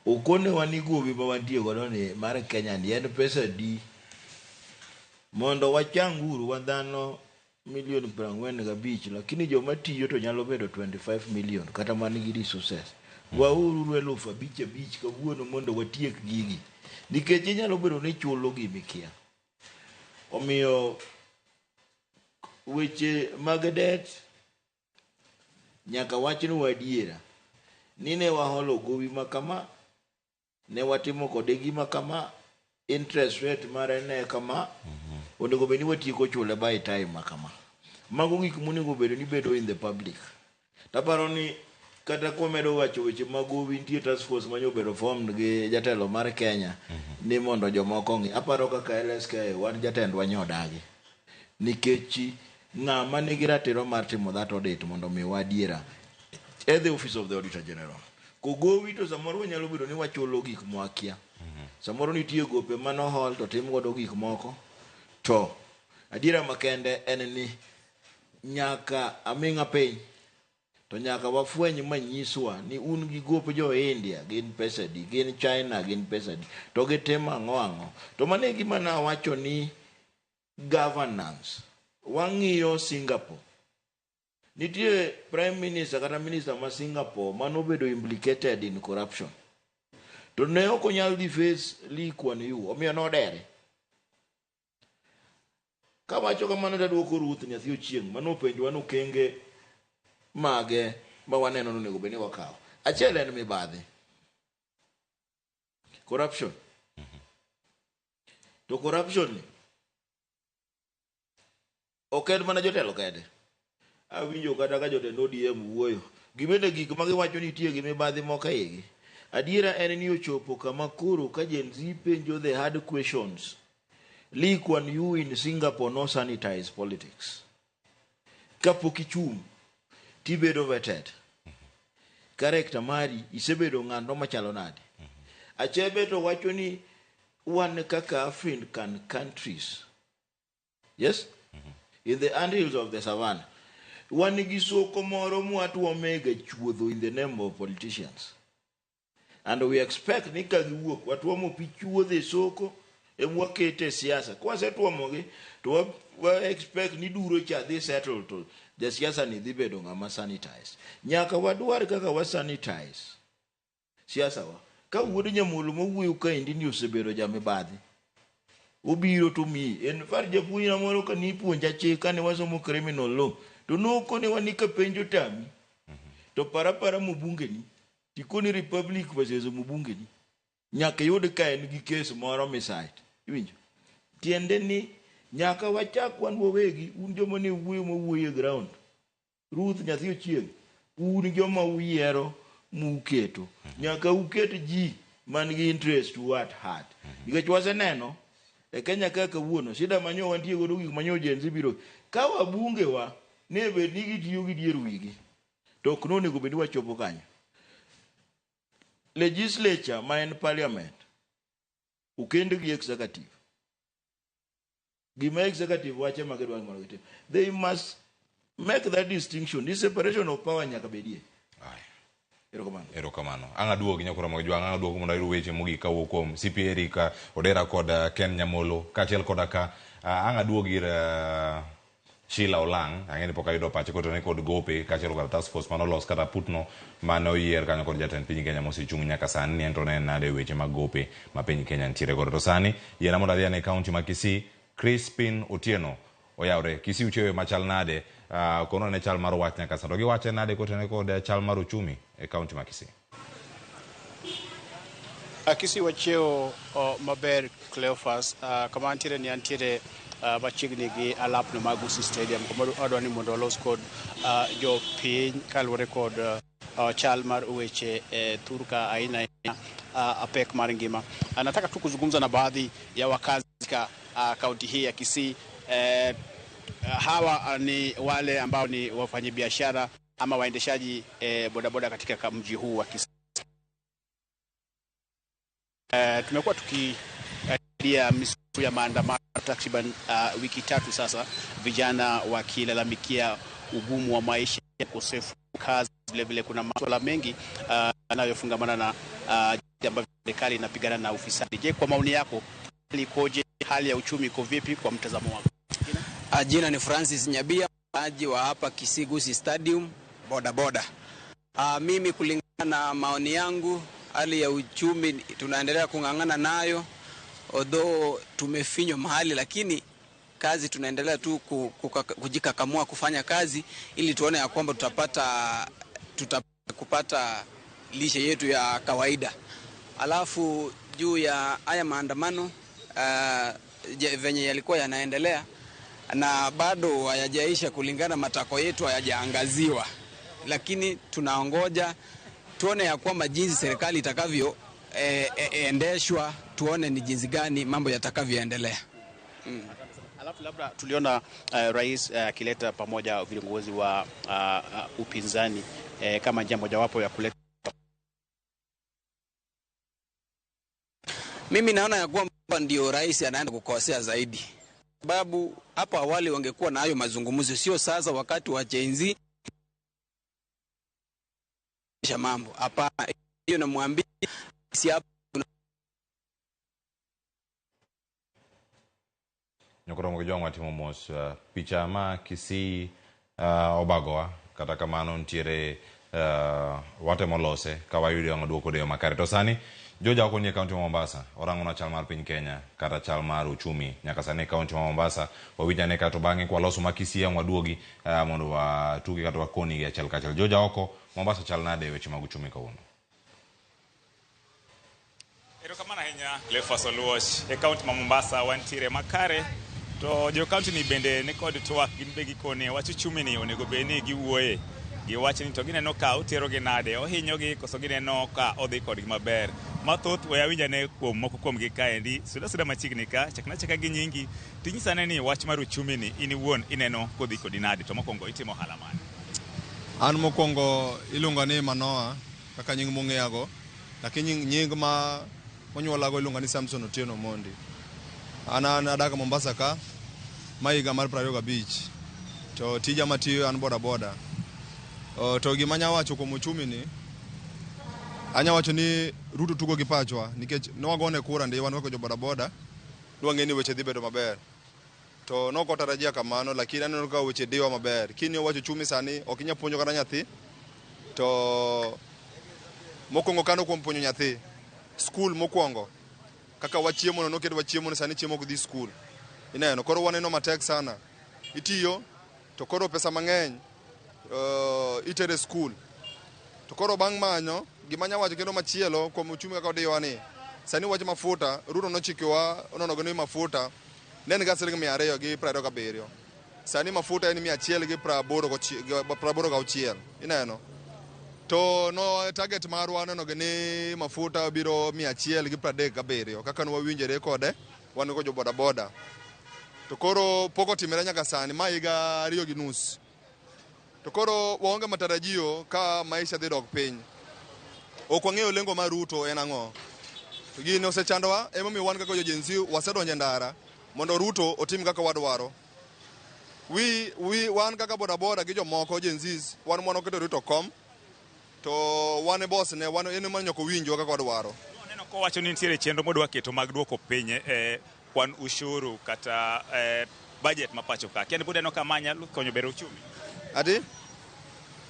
okonewa ni gowi ma wantie godo ni mar Kenya ni en pesa di mondo wachang uru wan dhano milion 45, lakini joma tiyo to nyalo bedo 25 million kata man gi resources. Wauru 5,000 kawuono mondo watiek gigi nikech inyalo bedo ni chulo gimikia. Omiyo weche mag debt nyaka wachnwa adiera ni ne waholo gowi ma kama, ne watimo kode gima kama, interest rate mare ne kama, onego bed ni watieko chule by time ma kama. Mago gik monego bedo ni bedo in the public. Taparo ni kata kwamedo wacho weche mag gowi, nitie task force manyo obedo formed gi jatelo mar Kenya ni mondo jomoko ong'i. Aparo kaka LSK wan jatendwa nyodagi nikech ng'ama nigi ratiro mar timo that audit mondo miwa adiera e the office of the auditor general. Kogowi to samoro wanyalo bedo ni wachulo gik mwakia. Samoro nitie gope manohol to tim godo gik moko. To adiera makende en ni nyaka aming'a piny to nyaka wafweny manyiswa ni un gi gop jo India gin pesa di, gin China gin pesa di, to gitimo ang'o ang'o. To mano e gima nawacho ni governance. Wang'iyo Singapore. Nitie prime minister kata minister ma Singapore manobedo implicated in corruption. To ne ok onyal dhi face Lee Kuan Yew, omiyo nodere. Kawacho kamano taduoko Ruth nyathi Ochieng' manopenjowa ni okenge mage ma waneno ni onego bed ni wakawo. Achiel en mibadhi. Corruption. To corruption ni ok en mana jotelo kende. Awinjo kata ka jotend ODM wuoyo. Gibende gik ma giwacho nitie gi mibadhi moko e igi. Adiera en ni ochopo kama koro ka Gen Z penjo the hard questions. Lee Kuan Yew in Singapore no sanitize politics. Kapok ichung' tibedo vetted. Character mari isebedo ng'ano machalo nade. Achebe to wacho ni wan kaka African countries. Yes? In the anthills of the savannah. Wan gi soko moro mwatuomega chuodho in the name of politicians. And we expect ni ka giwuok watuomo pi chuodho e soko emwakete e siasa. Kwasetuomogi to wa expect ni duro cha dhi settle to jasiasa ni dhi bedo ng'ama sanitized. Nyaka wadwar kaka wa sanitize siasa wa. Ka wuod Nyamolo mawuoyo kaendi ni osebedo jamibadhi. Obiro to miyi. En fact japuonjna moro ka nipuonja chik kane wasomo criminal law to nokonewa ni ka penj otami to para para mbungeni tikoni Republic versus mbungeni nyaka iyud ka en gi kes moro misite. Iwinjo? Tiende ni nyaka wachak wan wawegi un joma ne wuoyo mawuoyo e ground. Ruth nyathi Ochieng' un joma uyiero muketo. Nyaka uket ji man gi interest u at heart. Nikech waseneno e Kenya ka kawuono shida manyo wantie godo gik manyo Gen Z biro. Ka wabunge wa ne bed ni gitiyo gi dier wigi to ok nonego bed ni wachopo kanyo. Legislature ma en parliament okend gi executive. Gima executive wacho ema gidwaro mondo gitim. They must make that distinction. This separation of power nyaka bedie. Erokamano. Erokamano. Ang' aduogi nyakura mag jwang', ang' aduogi mondo ayud weche mogik kawuok kuom CP Eric Odera kod Ken Nyamolo kaachiel koda ka ang' aduogi ir Sheila Olang', ang'e ni pok ayudo pache kotenore kod gope kaachiel kod task force mane olos kata putno mane oyier kanyo kod jatend piny Kenya mosechung' nyaka sani ni en to ne nade weche mag gope ma piny Kenya nitiere godo. To sani yiena mondo adhi ane kaunti ma Kisii, Crispin Otieno oyawre. Kisii uchiewe machal nade? Kono ne chal mar wach nyaka sani. To giwache nade kotenore kod chal mar uchumi e kaunti ma Kisii? Kisii wachiewo maber Cleophas. Kama antiere ni antiere machiegni gi alapno mag Gusii Stadium kuma adwa ni mondo walos kod jopiny kaluwore kod chal mar weche thurka aina aina pek mar ngima. Nataka tu kuzungumza na baadhi ya wakazi katika kaunti hii ya Kisii. Hawa ni wale ambao ni wafanyabiashara ama waendeshaji bodaboda katika mji huu wa Kisii. Tumekuwa tukiangalia misitu ya maandamano takriban wiki tatu sasa, vijana wakilalamikia ugumu wa maisha, ukosefu wa kazi, vile vile kuna masuala mengi yanayofungamana na ambavyo serikali inapigana na ufisadi. Je, kwa maoni yako hali ikoje? Hali ya uchumi iko vipi kwa mtazamo wako? Jina ni Francis Nyabia, mkaaji wa hapa Kisii Gusii Stadium, boda boda. Mimi kulingana na maoni yangu, hali ya uchumi tunaendelea kung'ang'ana nayo, although tumefinywa mahali, lakini kazi tunaendelea tu kujikakamua kufanya kazi ili tuone ya kwamba tutapata lishe yetu ya kawaida. Alafu juu ya haya maandamano venye yalikuwa yanaendelea na bado hayajaisha kulingana matakwa yetu hayajaangaziwa, lakini tunaongoja tuone ya kwamba jinsi serikali itakavyo endeshwa, tuone ni jinsi gani mambo yatakavyoendelea. Alafu labda tuliona rais akileta pamoja viongozi wa upinzani kama njia mojawapo ya kuleta. Mimi naona ya kwamba ndio rais anaenda kukosea zaidi, sababu hapo awali wangekuwa na hayo mazungumzo, sio sasa wakati wa Gen Z mambo. Hapa hiyo namwambia si hapa. Nyokoro mjwangu atimo mos picha ma Kisii obagowa kata kamano nitiere watemo lose ka wayudo ang' duoko deyo makare. To sani Joja oko nie kaunti ma Mombasa orango na chal mar piny Kenya kata chal mar uchumi nyaka sani kaunti ma Mombasa wawinj ane kato bang'e kwaloso ma Kisii ang' waduogi mondo watugi kata wakoni gi achiel kachiel. Joja oko Mombasa chal nade e weche mag uchumi kawuono? Erokamano ahinya Cleophas Oluoch. E kaunti ma Mombasa wantiere makare, to jo kaunti ni bende nikod twak, gin be gikone wach uchumi ni onego bed ni giwuoye. Giwacho ni to gineno ka oterogi nade, ohinyogi koso gineno ka odhi kodgi maber. Mathoth we awinj ane kuom moko kuomgi kaendi, suda suda machiegni ka, chakna achaka gi nyingi, tinyisa ane ni wach mar uchumi ni in iwuon ineno kodhi kodi nade, to mokwongo itimo ohala mane? An mokwongo iluonga ni Manoa kaka nying mong'eyago, lakini nying ma onyuolago iluonga ni Samson Otieno Mondi. An adak Mombasa ka, ma higa mar 25, to tija matiyo an boda boda. To gima anya wacho kuom uchumi ni, anya wacho ni Ruto tugo gi pachwa, nikech ne wagone kura ndi wan kaka jo boda boda, nwang'e ni weche dhi bedo maber. To nok otarajia kamano, lakini aneno ka weche diwa maber. Kini owacho uchumi sani, ok inyal puonjo kata nyathi, to mokwongo kano kuom puonjo nyathi, skul mokwongo, kaka wachiemo no noket wachiemo no sani chiemo ok dhi skul. Ineno, koro waneno matek sana. Itiyo, to koro pesa mang'eny itere skul. To koro bang' manyo, gima anya wacho kendo machielo kuom uchumi kaka odiyowa ni, sani wach mafuta, Ruto nochikowa ononogo ni mafuta ne en ga siling 227. Sani mafuta en 186. Ineno? To no target marwa neno ni mafuta biro 137 kaka ne wawinjore kode wan go jo boda boda. To koro pok otimore nyaka sani, ma higa 2.5. To koro waonge matarajio ka maisha dhi dok piny. Ok wang'eyo lengo mar Ruto en ang'o. To gini osechandowa, emomiyo wan kaka jo Gen Z wasedonjo e ndara mondo Ruto otim kaka wadwaro. Wi wan kaka boda boda gi jomoko Gen Zs, wan mwana oketo Ruto kom. To wan e boss ne, wan en ema nyaka owinjwa kaka wadwaro. Waneno kowacho ni nitiere chenro modwa keto mag duoko piny eh, kwan ushuru kata eh, budget ma pacho ka. Kia ni pod ineno ka ma nyalo konyo bero uchumi. Ati?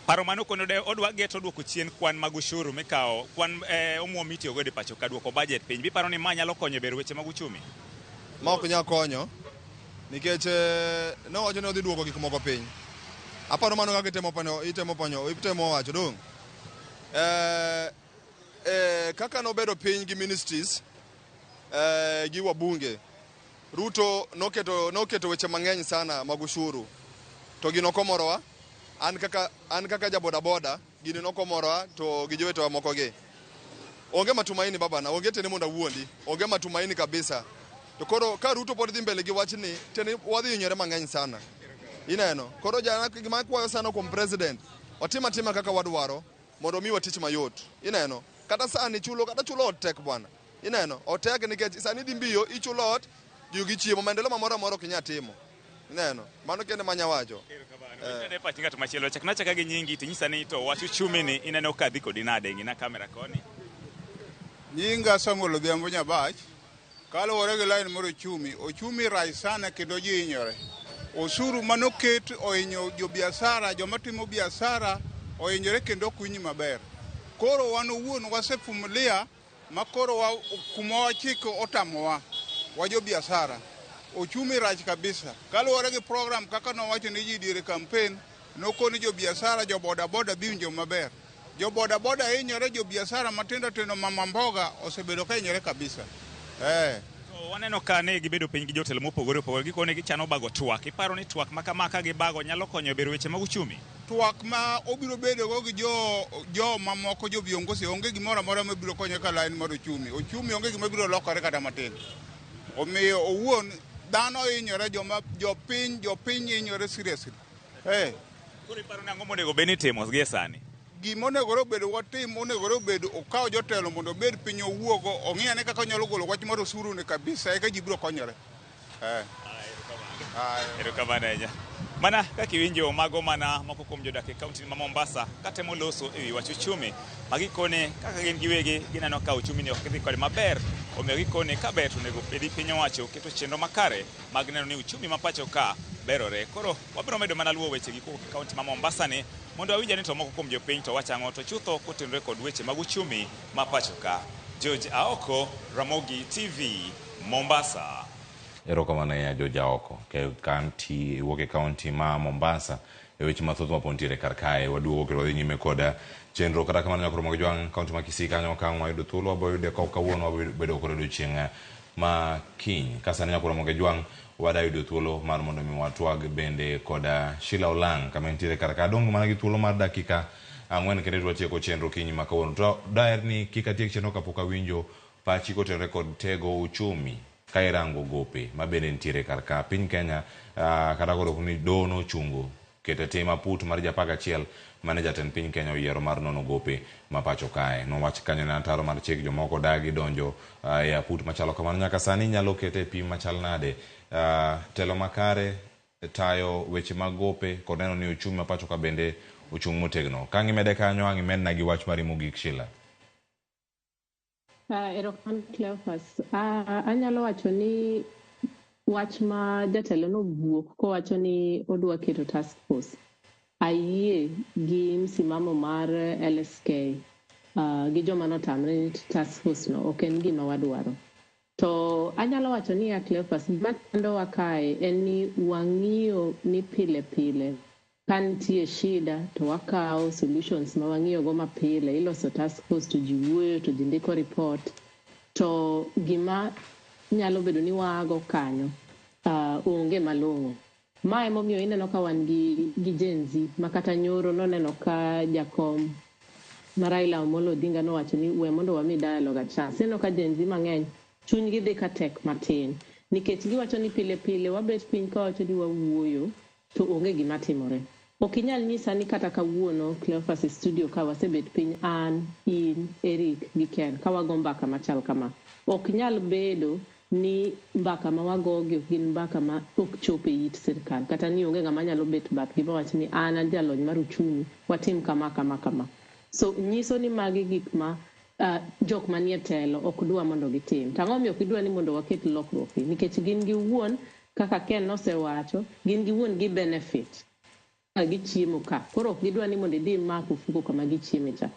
Paro mano kono de odwa geto duoko chien kwan mag ushuru mikawo, kwan eh, omuom mitiyo godo e pacho ka duoko budget piny. Biparo ni ma nyalo konyo e bero weche mag uchumi? Ma ok nyal konyo nikech eh, nowacho ni odhi duoko gik moko piny. Aparo mano kaka itemo panyo, itemo panyo, itemo wacho dong. Eh, eh, kaka nobedo piny gi ministries eh, gi wabunge Ruto noketo, noketo weche mang'eny sana mag ushuru to gino ok omorowa. An kaka, an kaka ja bodaboda gini nokomorowa to gi jowetewa moko gi. Onge matumaini babana, onge tiende mondo awuondi, onge matumaini kabisa. To koro ka Ruto pod dhi mbele gi wachni, tiende wadhi hinyore mang'eny sana. Ineno? Koro jana gima akwayo sana kuom president, otim atima kaka wadwaro mondo omiwa tich mayot. Ineno? Kata sani chulo kata chulo ot tek bwana. Ineno? Otek nikech sani idhi mbiyo, ichulo ot, ji gi chiemo, maendeleo mamoro amora ok inyal timo. Ineno? Mano kende manya wacho. Inene pach ng'at machielo. Chakna achaka gi nyingi tinyisa ni to wach uchumi ni ineno ka dhi kodi nade? Ng'ina kamera koni. Nyinga Samuel Odhiambo Nyabach. Kaluwore gi line mar ochumi, ochumi rach sana kendo ji hinyore. Osuru manoket ohinyo jobiasara, joma timo biasara ohinyore kendo ok winj maber. Koro wan owuon wasefumilia ma koro wa, kuma wachiko otamowa wa jobiasara. Ochumi rach kabisa. Kaluwore gi program kaka nowacho ni ji diere campaign, nokoni jobiasara, jo bodaboda dhi winjo maber. Jo bodaboda hinyore, jobiasara matindo tindo, mama mboga osebedo ka hinyore kabisa. Eh. To waneno ka ne gibedo piny gi jotelo mopogore opogore, gikone gichano bago twak. Iparo ni twak ma kama ka gibago nyalo konyo e bero weche mag uchumi? Twak ma obiro bedogo gi jo jo mamoko jo viongozi onge gimoro amora mabiro konyo ka line mar ochumi. Ochumi onge gima biro lokore kata matin. Omiyo owuon dhano hinyore, joma jopiny jopiny hinyore seriously. Eh. Koro iparo ni ang'o monego bed ni itimo gie sani? Gima onegore obed watim, onegore obed okaw jotelo mondo obed piny owuogo, ong'i ane kaka onyalo golo wach mar osuru ni kabisa, eka ji biro konyore. Eh. Erokamano ahinya. Mana kaka iwinjo mago mana moko kuom jodak e kaunti ma Mombasa katemo loso e wi wach uchumi ma gikone kaka gin giwegi gineno ka uchumi ni ok dhi kode maber omiyo gikone ka ber to onego bedi piny owacho keto chenro makare mag neno ni uchumi ma pacho ka berore. Koro wabiro medo mana luwo wechegi kowuok e kaunti ma Mombasa ni mondo wawinj ane to moko kuom jopiny to wacho ang'o to chutho kotenore kod weche mag uchumi ma pacho ka. George Aoko, Ramogi TV, Mombasa. Erokamano ahinya George Aoko, ke kaunti wuok e kaunti ma Mombasa e weche mathoth ma pod nitiere kar kae. Waduogo kendo wadhi nyime kod chenro. Kata kamano nyakoro mag jwang' kaunti ma Kisii kanyo ka ang' wayudo thuolo wabiro yude ka kawuono wabiro bedo kod odiochieng' ma kiny. Ka sani nyakoro mag jwang' wada yudo thuolo mar mondo mi watwag bende kod Sheila Olang' kama entiere kar ka. Adong' mana gi thuolo mar dakika ang'wen kende to watieko chenro kinyi ma kawuono. To daher ni kik atiek chenro kapok awinjo pachi kotenore kod tego uchumi ka irango gope ma bende nitiere kar ka. Piny Kenya kata koro ni doho nochungo keto e tim aput mar ji 11 mane jatend piny Kenya oyiero mar nono gope ma pacho kae. Nowach kanyo ne ataro mar chik jomoko dagi donjo e aput machalo kamano. Nyaka sani inyalo kete e pim machal nade? Telo makare tayo weche mag gope kod neno ni uchumi ma pacho ka bende ochung' motegno. Ka ang' imede kanyo ang' imedna gi wach mari mogik Sheila. Erokamano Cleophas. Anyalo wacho ni wach ma jatelo nowuok kowacho ni odwa keto task force. Ayie gi msimamo mar LSK gi joma notamre ni task force no ok en gima wadwaro. To anyalo wacho ni ya Cleophas, gima chandowa kae en ni wang'iyo ni pile pile ka nitie shida to wakawo solutions ma wang'iyogo mapile, iloso task force to ji wuoyo to ji ndiko report to gima nyalo bedo ni waago kanyo onge malong'o. Ma emomiyo ineno ka wan gi Gen Z ma kata nyoro noneno ka jakom ma Raila Amolo Odinga nowacho ni we mondo wami dialogue a chance. Ineno ka Gen Z mang'eny chunygi dhi ka tek matin nikech giwacho ni pile pile wabet piny kawacho ni wawuoyo to onge gima timore. Ok inyal nyisa ni kata kawuono Cleophas e studio ka wasebet piny an, in, Eric gi Ken ka wago mbaka machal kama. Ok nyal bedo ni mbaka ma wagogi ok gin mbaka ma ok chop e it sirkal kata ni onge ng'ama nyalo bet bathgi mawach ni an an jalony mar uchumi watim kama kama kama. So nyiso ni magi gik ma jok manie telo ok dwa mondo gitim. To ang'o momiyo ok gidwa ni mondo waket lokruok ni? Nikech gin giwuon kaka Ken nosewacho, gin giwuon gi benefit ka gichiemo ka. Koro ok gidwa ni mondo idhi imak ofuko kama gichieme cha.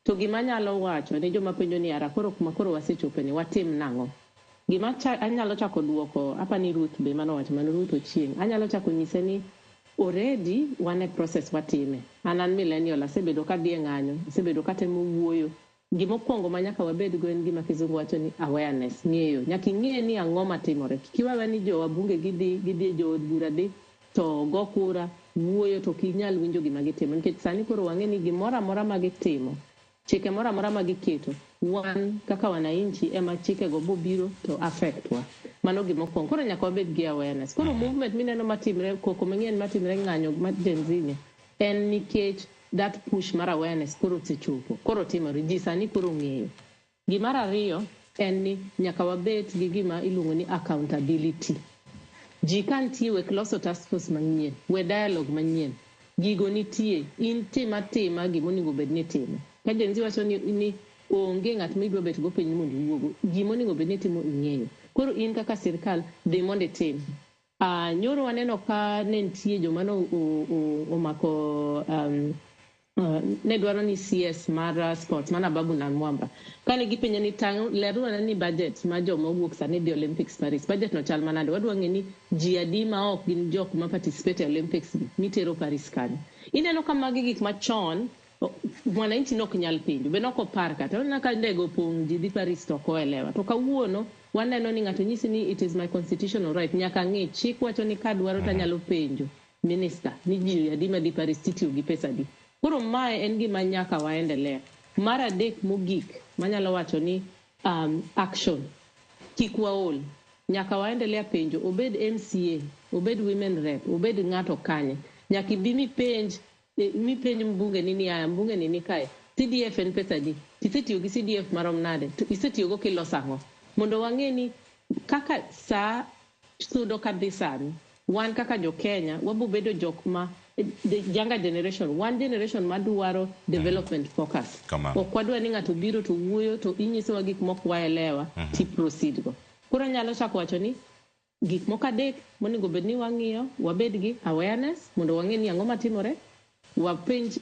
To gima anyalo wacho ne joma penjo ni ara koro kuma koro wasechope ni watim nang'o? Gima anyalo chako duoko, apa ni Ruth be mano wacho mano Ruth Ochieng'. Anyalo chako nyise ni already wan e process watime. An an millennial, asebedo kadhi e ng'anyo, asebedo katemo wuoyo. Gimokwongo ma nyaka wabedgo en gima kizungu wacho ni awareness, ng'eyo. Nyaka ing'e ni ang'o matimore. Kik iwewe ni jo wabunge gidhi, gidhi jood bura dhi, to go kura, wuoyo to ok inyal winjo gima gitimo. Nikech sani koro wang'e ni gimoro amora ma gitimo, chike moro amora ma giketo, wan kaka wananchi ema chikego bobiro to affect wa. Mano gimokwongo. Koro nyaka wabed gi awareness. Koro movement mineno matimre, koko mang'eny matimre ng'anyo ma Gen Z ni, en nikech that push mar awareness koro osechopo. Koro timore. Ji sani koro ong'eyo. Gimar ariyo en ni nyaka wabed gi gima iluongo ni accountability. Ji ka nitie wek loso task force manyien, we dialogue manyien. Gigo nitie, in tim atima gimonego bed ni itimo. Ka Gen Z wacho ni onge ng'at midwa bet go piny mondo iwuogo, gimonego bed ni itimo ing'eyo. Koro in kaka sirkal dhi mondo itim. Nyoro waneno ka ne nitie joma no omako ne dwaro ni CS mar sports mana Babu Namwamba. Kane gipenje ni tang' lerwa ni budget ma joma owuok sani dhi Olympics Paris, budget no chal manade? Wadwa ng'e ni ji adi ma ok gin jok ma participate e Olympics gi mitero Paris kanyo. Ineno ka magi gik machon mwananchi nok nyal penjo, be nok opar kata. Waneno ka ndege opong' ji dhi Paris to ok oelewa. To kawuono waneno ni ng'ato nyisi ni it is my constitutional right, nyaka ang'e chik wacho ni kadwaro to anyalo penjo minister ni ji adi madhi Paris titiyo gi pesa adi. Koro mae en gima nyaka waendelea. Mar adek mogik manyalo wacho ni action. Kik waol. Nyaka waendelea penjo, obed MCA, obed women rep, obed ng'ato kanye. Nyaka ibi mipenj mbunge ni niya, mbunge ni nikae. CDF en pesa adi? Tisetiyo gi CDF marom nade? To isetiyogo kiloso ang'o? Mondo wang'e ni kaka saa sudo kadhi sani, wan kaka jo Kenya wabo bedo jok ma the younger generation, one generation madwaro development focus. Ok wadwa ni ng'ato biro to wuoyo to inyisowa gik mok waelewa ti proceed go. Koro anyalo chako wacho ni gik moko adek monego bed ni wang'iyo, wabed gi awareness mondo wang'e ni ang'o matimore, wapenj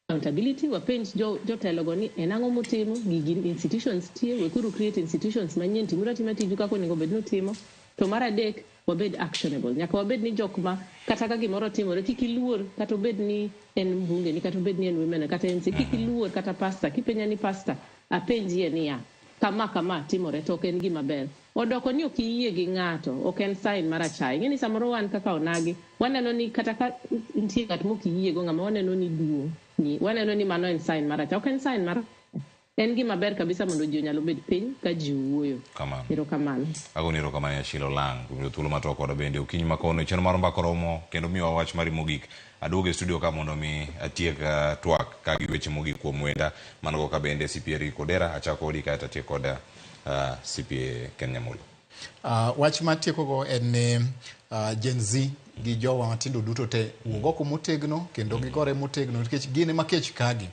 accountability, wapenj jotelogo ni en ang'o mutimo, gigi institutions tie, wekuru create institutions manyien, timuru atima tiju kaka onego bed ni utimo. To mar adek, wabed actionable. Nyaka wabed ni jok ma kata ka gimoro timore, kik iluor, kata obed ni en mbunge ni, kata obed ni en women, kata MC, kik iluor kata pastor, kipenja ni pastor, apenjie niya, kama kama timore to ok en gima ber. Odoko ni ok iyie gi ng'ato, ok en sign mar achaya. Ing'e ni samoro wan kaka onagi, waneno ni kata ka nitie ng'at mok iyiego, ng'ama waneno ni duong', ni waneno ni mano en sign mar achaya. Ok en sign mar en gima ber kabisa mondo ji onyalo bet piny ka ji wuoyo. Kamano. Erokamano. Agoni erokamano ya Sheila Olang' kuom yudo thuolo matwak koda bende okinyi ma kono chenro mar mbaka oromo kendo miyowa wach mari mogik. Aduogo e studio ka mondo mi atiek twak ka gi weche mogik kuom wenda mano ka bende CPA Rick Odera achako kodi kaeto atiek kod CPA Ken Nyamulo. Wach matiekogo en ni Gen Z gi jowa matindo duto te wuog oko motegno kendo gigore motegno nikech gin ema kech kagi.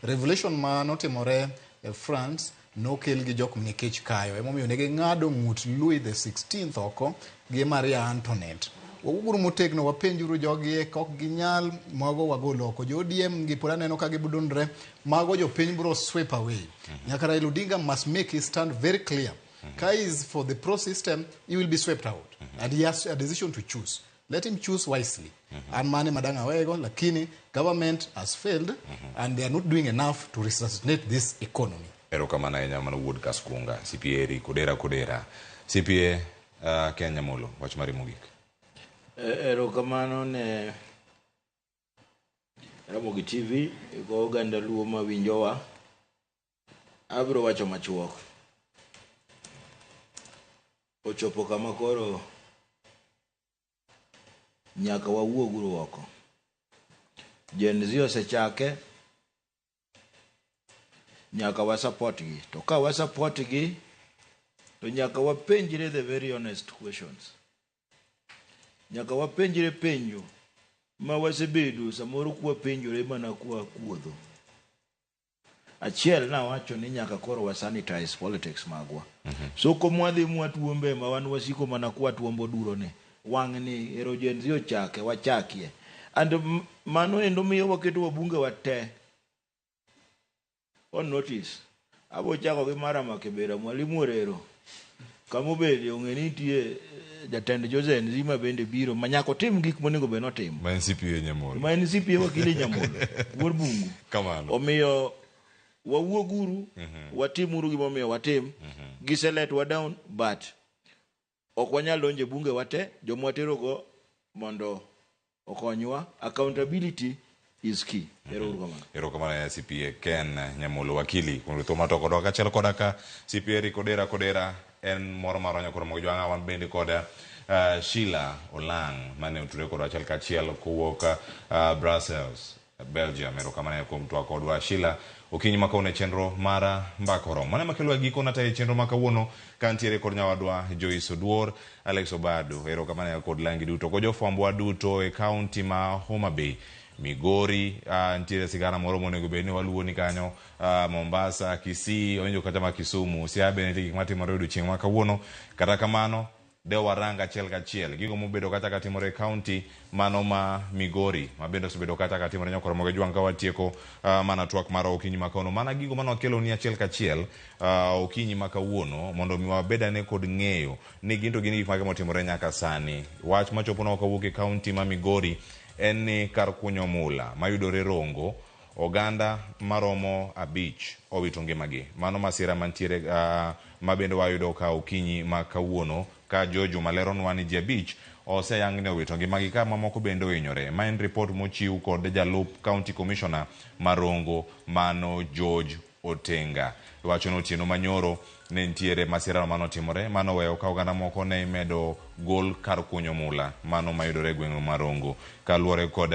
Revolution ma notimore e France nokel gi jok mane kech kayo, emomiyo ne ging'ado ng'ut Louis the 16th oko gi Maria Antoinette. Wawuoguru motegno, wapenjuru jogi e kok ginyal mago wagol oko. Jo ODM gi pod aneno ka gibudunre, mago jopiny biro sweep away. Nyaka Raila Odinga must make his stand very clear. Ka is for the pro system, he will be swept out. And he has a decision to choose. Let him choose wisely. And mane madang awego, lakini government has failed and they are not doing enough to resuscitate this economy. Erokamano ahinya mano wuod Kaskunga, CPA Eric Odera Kodera. CPA Ken Nyamulo, wach mari mogik. Erokamano ne Ramogi TV go oganda Luo mawinjowa. Abiro wacho machuok. Ochopo kama koro nyaka wawuoguru oko. Gen Z osechake, nyaka wa support gi. To ka wa support gi, to nyaka wapenjre the very honest questions. Nyaka wapenjre penjo ma wasebedo samoro kwapenjore mana kwa kuodho. Achiel nawacho ni nyaka koro wa sanitize politics magwa. Soko mwadhi mwatuombe ma wan wasiko mana kwatuombo duro ni. Wang'ni ero Gen Z ochake wachakie. And mano endo miyo waketo wabunge wa te on notice. Abo chako gi mara Makibera, Mwalimu Orero. Kamobede ong'e ni nitie jatend jo Gen Z ma bende biro ma nyaka otim gik monego bed notimo. Ma en CPA Nyamolo. Ma en CPA wakili Nyamolo, wuod Bungu. Kamano. Omiyo wawuoguru, watimuru gimomiyo watim. Giseletwa down, but ok wanyal donjo e bunge wate, joma waterogo mondo okonywa. Accountability is key. Ero uru kamano. Erokamano ya CPA Ken Nyamolo wakili kuom thuolo matoko kodwa kaachiel koda ka CPA Eric Odera Kodera en moro mar Onyo Koro Jwang'a wan bende kod Sheila Olang mane otudore kodwa achiel kachiel kowuok Brussels, Belgium. Erokamano kuom twak kodwa Sheila. Okinyi ma kawuono e chenro mar Mbaka Oromo. Mano ema kelo giko natayo e chenro ma kawuono kantiere kod nyawadwa Joyce Oduor, Alex Obado. Erokamano kod langi duto kod jofwambowa duto e kaunti ma Homa Bay, Migori, nitiere sigana moro monego bed ni waluwo ni kanyo, Mombasa, Kisii, owinjo kata ma Kisumu, Siaya bende nitie gik matimore odiochieng' ma kawuono. Kata kamano, de warang achiel kachiel gigo mobedo kata katimore e kaunti mano ma Migori, ma bende osebedo kata katimore nyaka Ramogi Jwang' ka watieko mana twak mar okinyi ma kawuono. Mana gigo mane wakelo ni achiel kachiel okinyi ma kawuono mondo mi wabed ane kod ng'eyo ni gin to gin gik mage motimore nyaka sani. Wach machoponwa kawuok e kaunti ma Migori en ni kar kunyo mula mayudore Rongo, oganda maromo 5 owito ngimagi. Mano masira mantiere ma bende wayudo ka okinyi ma kawuono ka Jojo maleronwa ni ji 5 oseyang ni owito ngimagi ka mamoko bende ohinyore. Ma en report mochiw kod jalup County Commissioner ma Rongo mano George Otenga. Wacho ni otieno manyoro ne nitiere masira manotimore mano weyo ka oganda moko ne imedo gol kar kunyo mula mano mayudore e gweng' ma Rongo. Kaluwore kod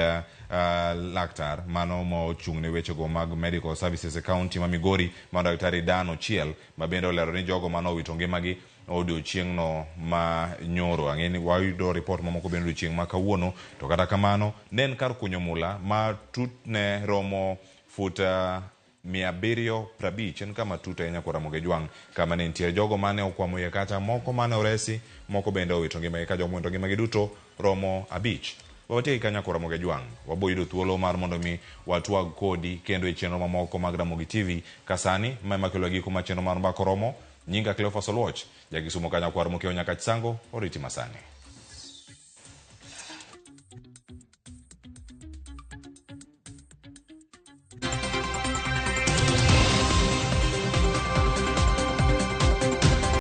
laktar mano ma ochung' ne wechego mag medical services e kaunti ma Migori ma Daktari Dan Ochiel ma bende olero ni jogo mane owito ngimagi odiochieng'no ma nyoro. Ang'e ni wayudo report mamoko bende odiochieng' ma kawuono, to kata kamano ne en kar kunyo mula ma tutne romo fut 750, en kama tut ahinya kod Ramogi Jwang' kama ne nitie jogo mane okwamo iye kacha, moko mane oresi, moko bende owito ngimagi ka jogo mowito ngimagi duto romo 5. Watieki kanyo kod Ramogi Jwang', wabo yudo thuolo mar mondo mi watwag kodi kendo e chenro mamoko mag Ramogi TV. Ka sani ma ema kelo giko mar chenro mar Mbaka Oromo. Nyinga Cleophas Oluoch, ja Kisumo kanyo kwar mokiewo nyaka Chisango, oriti masani.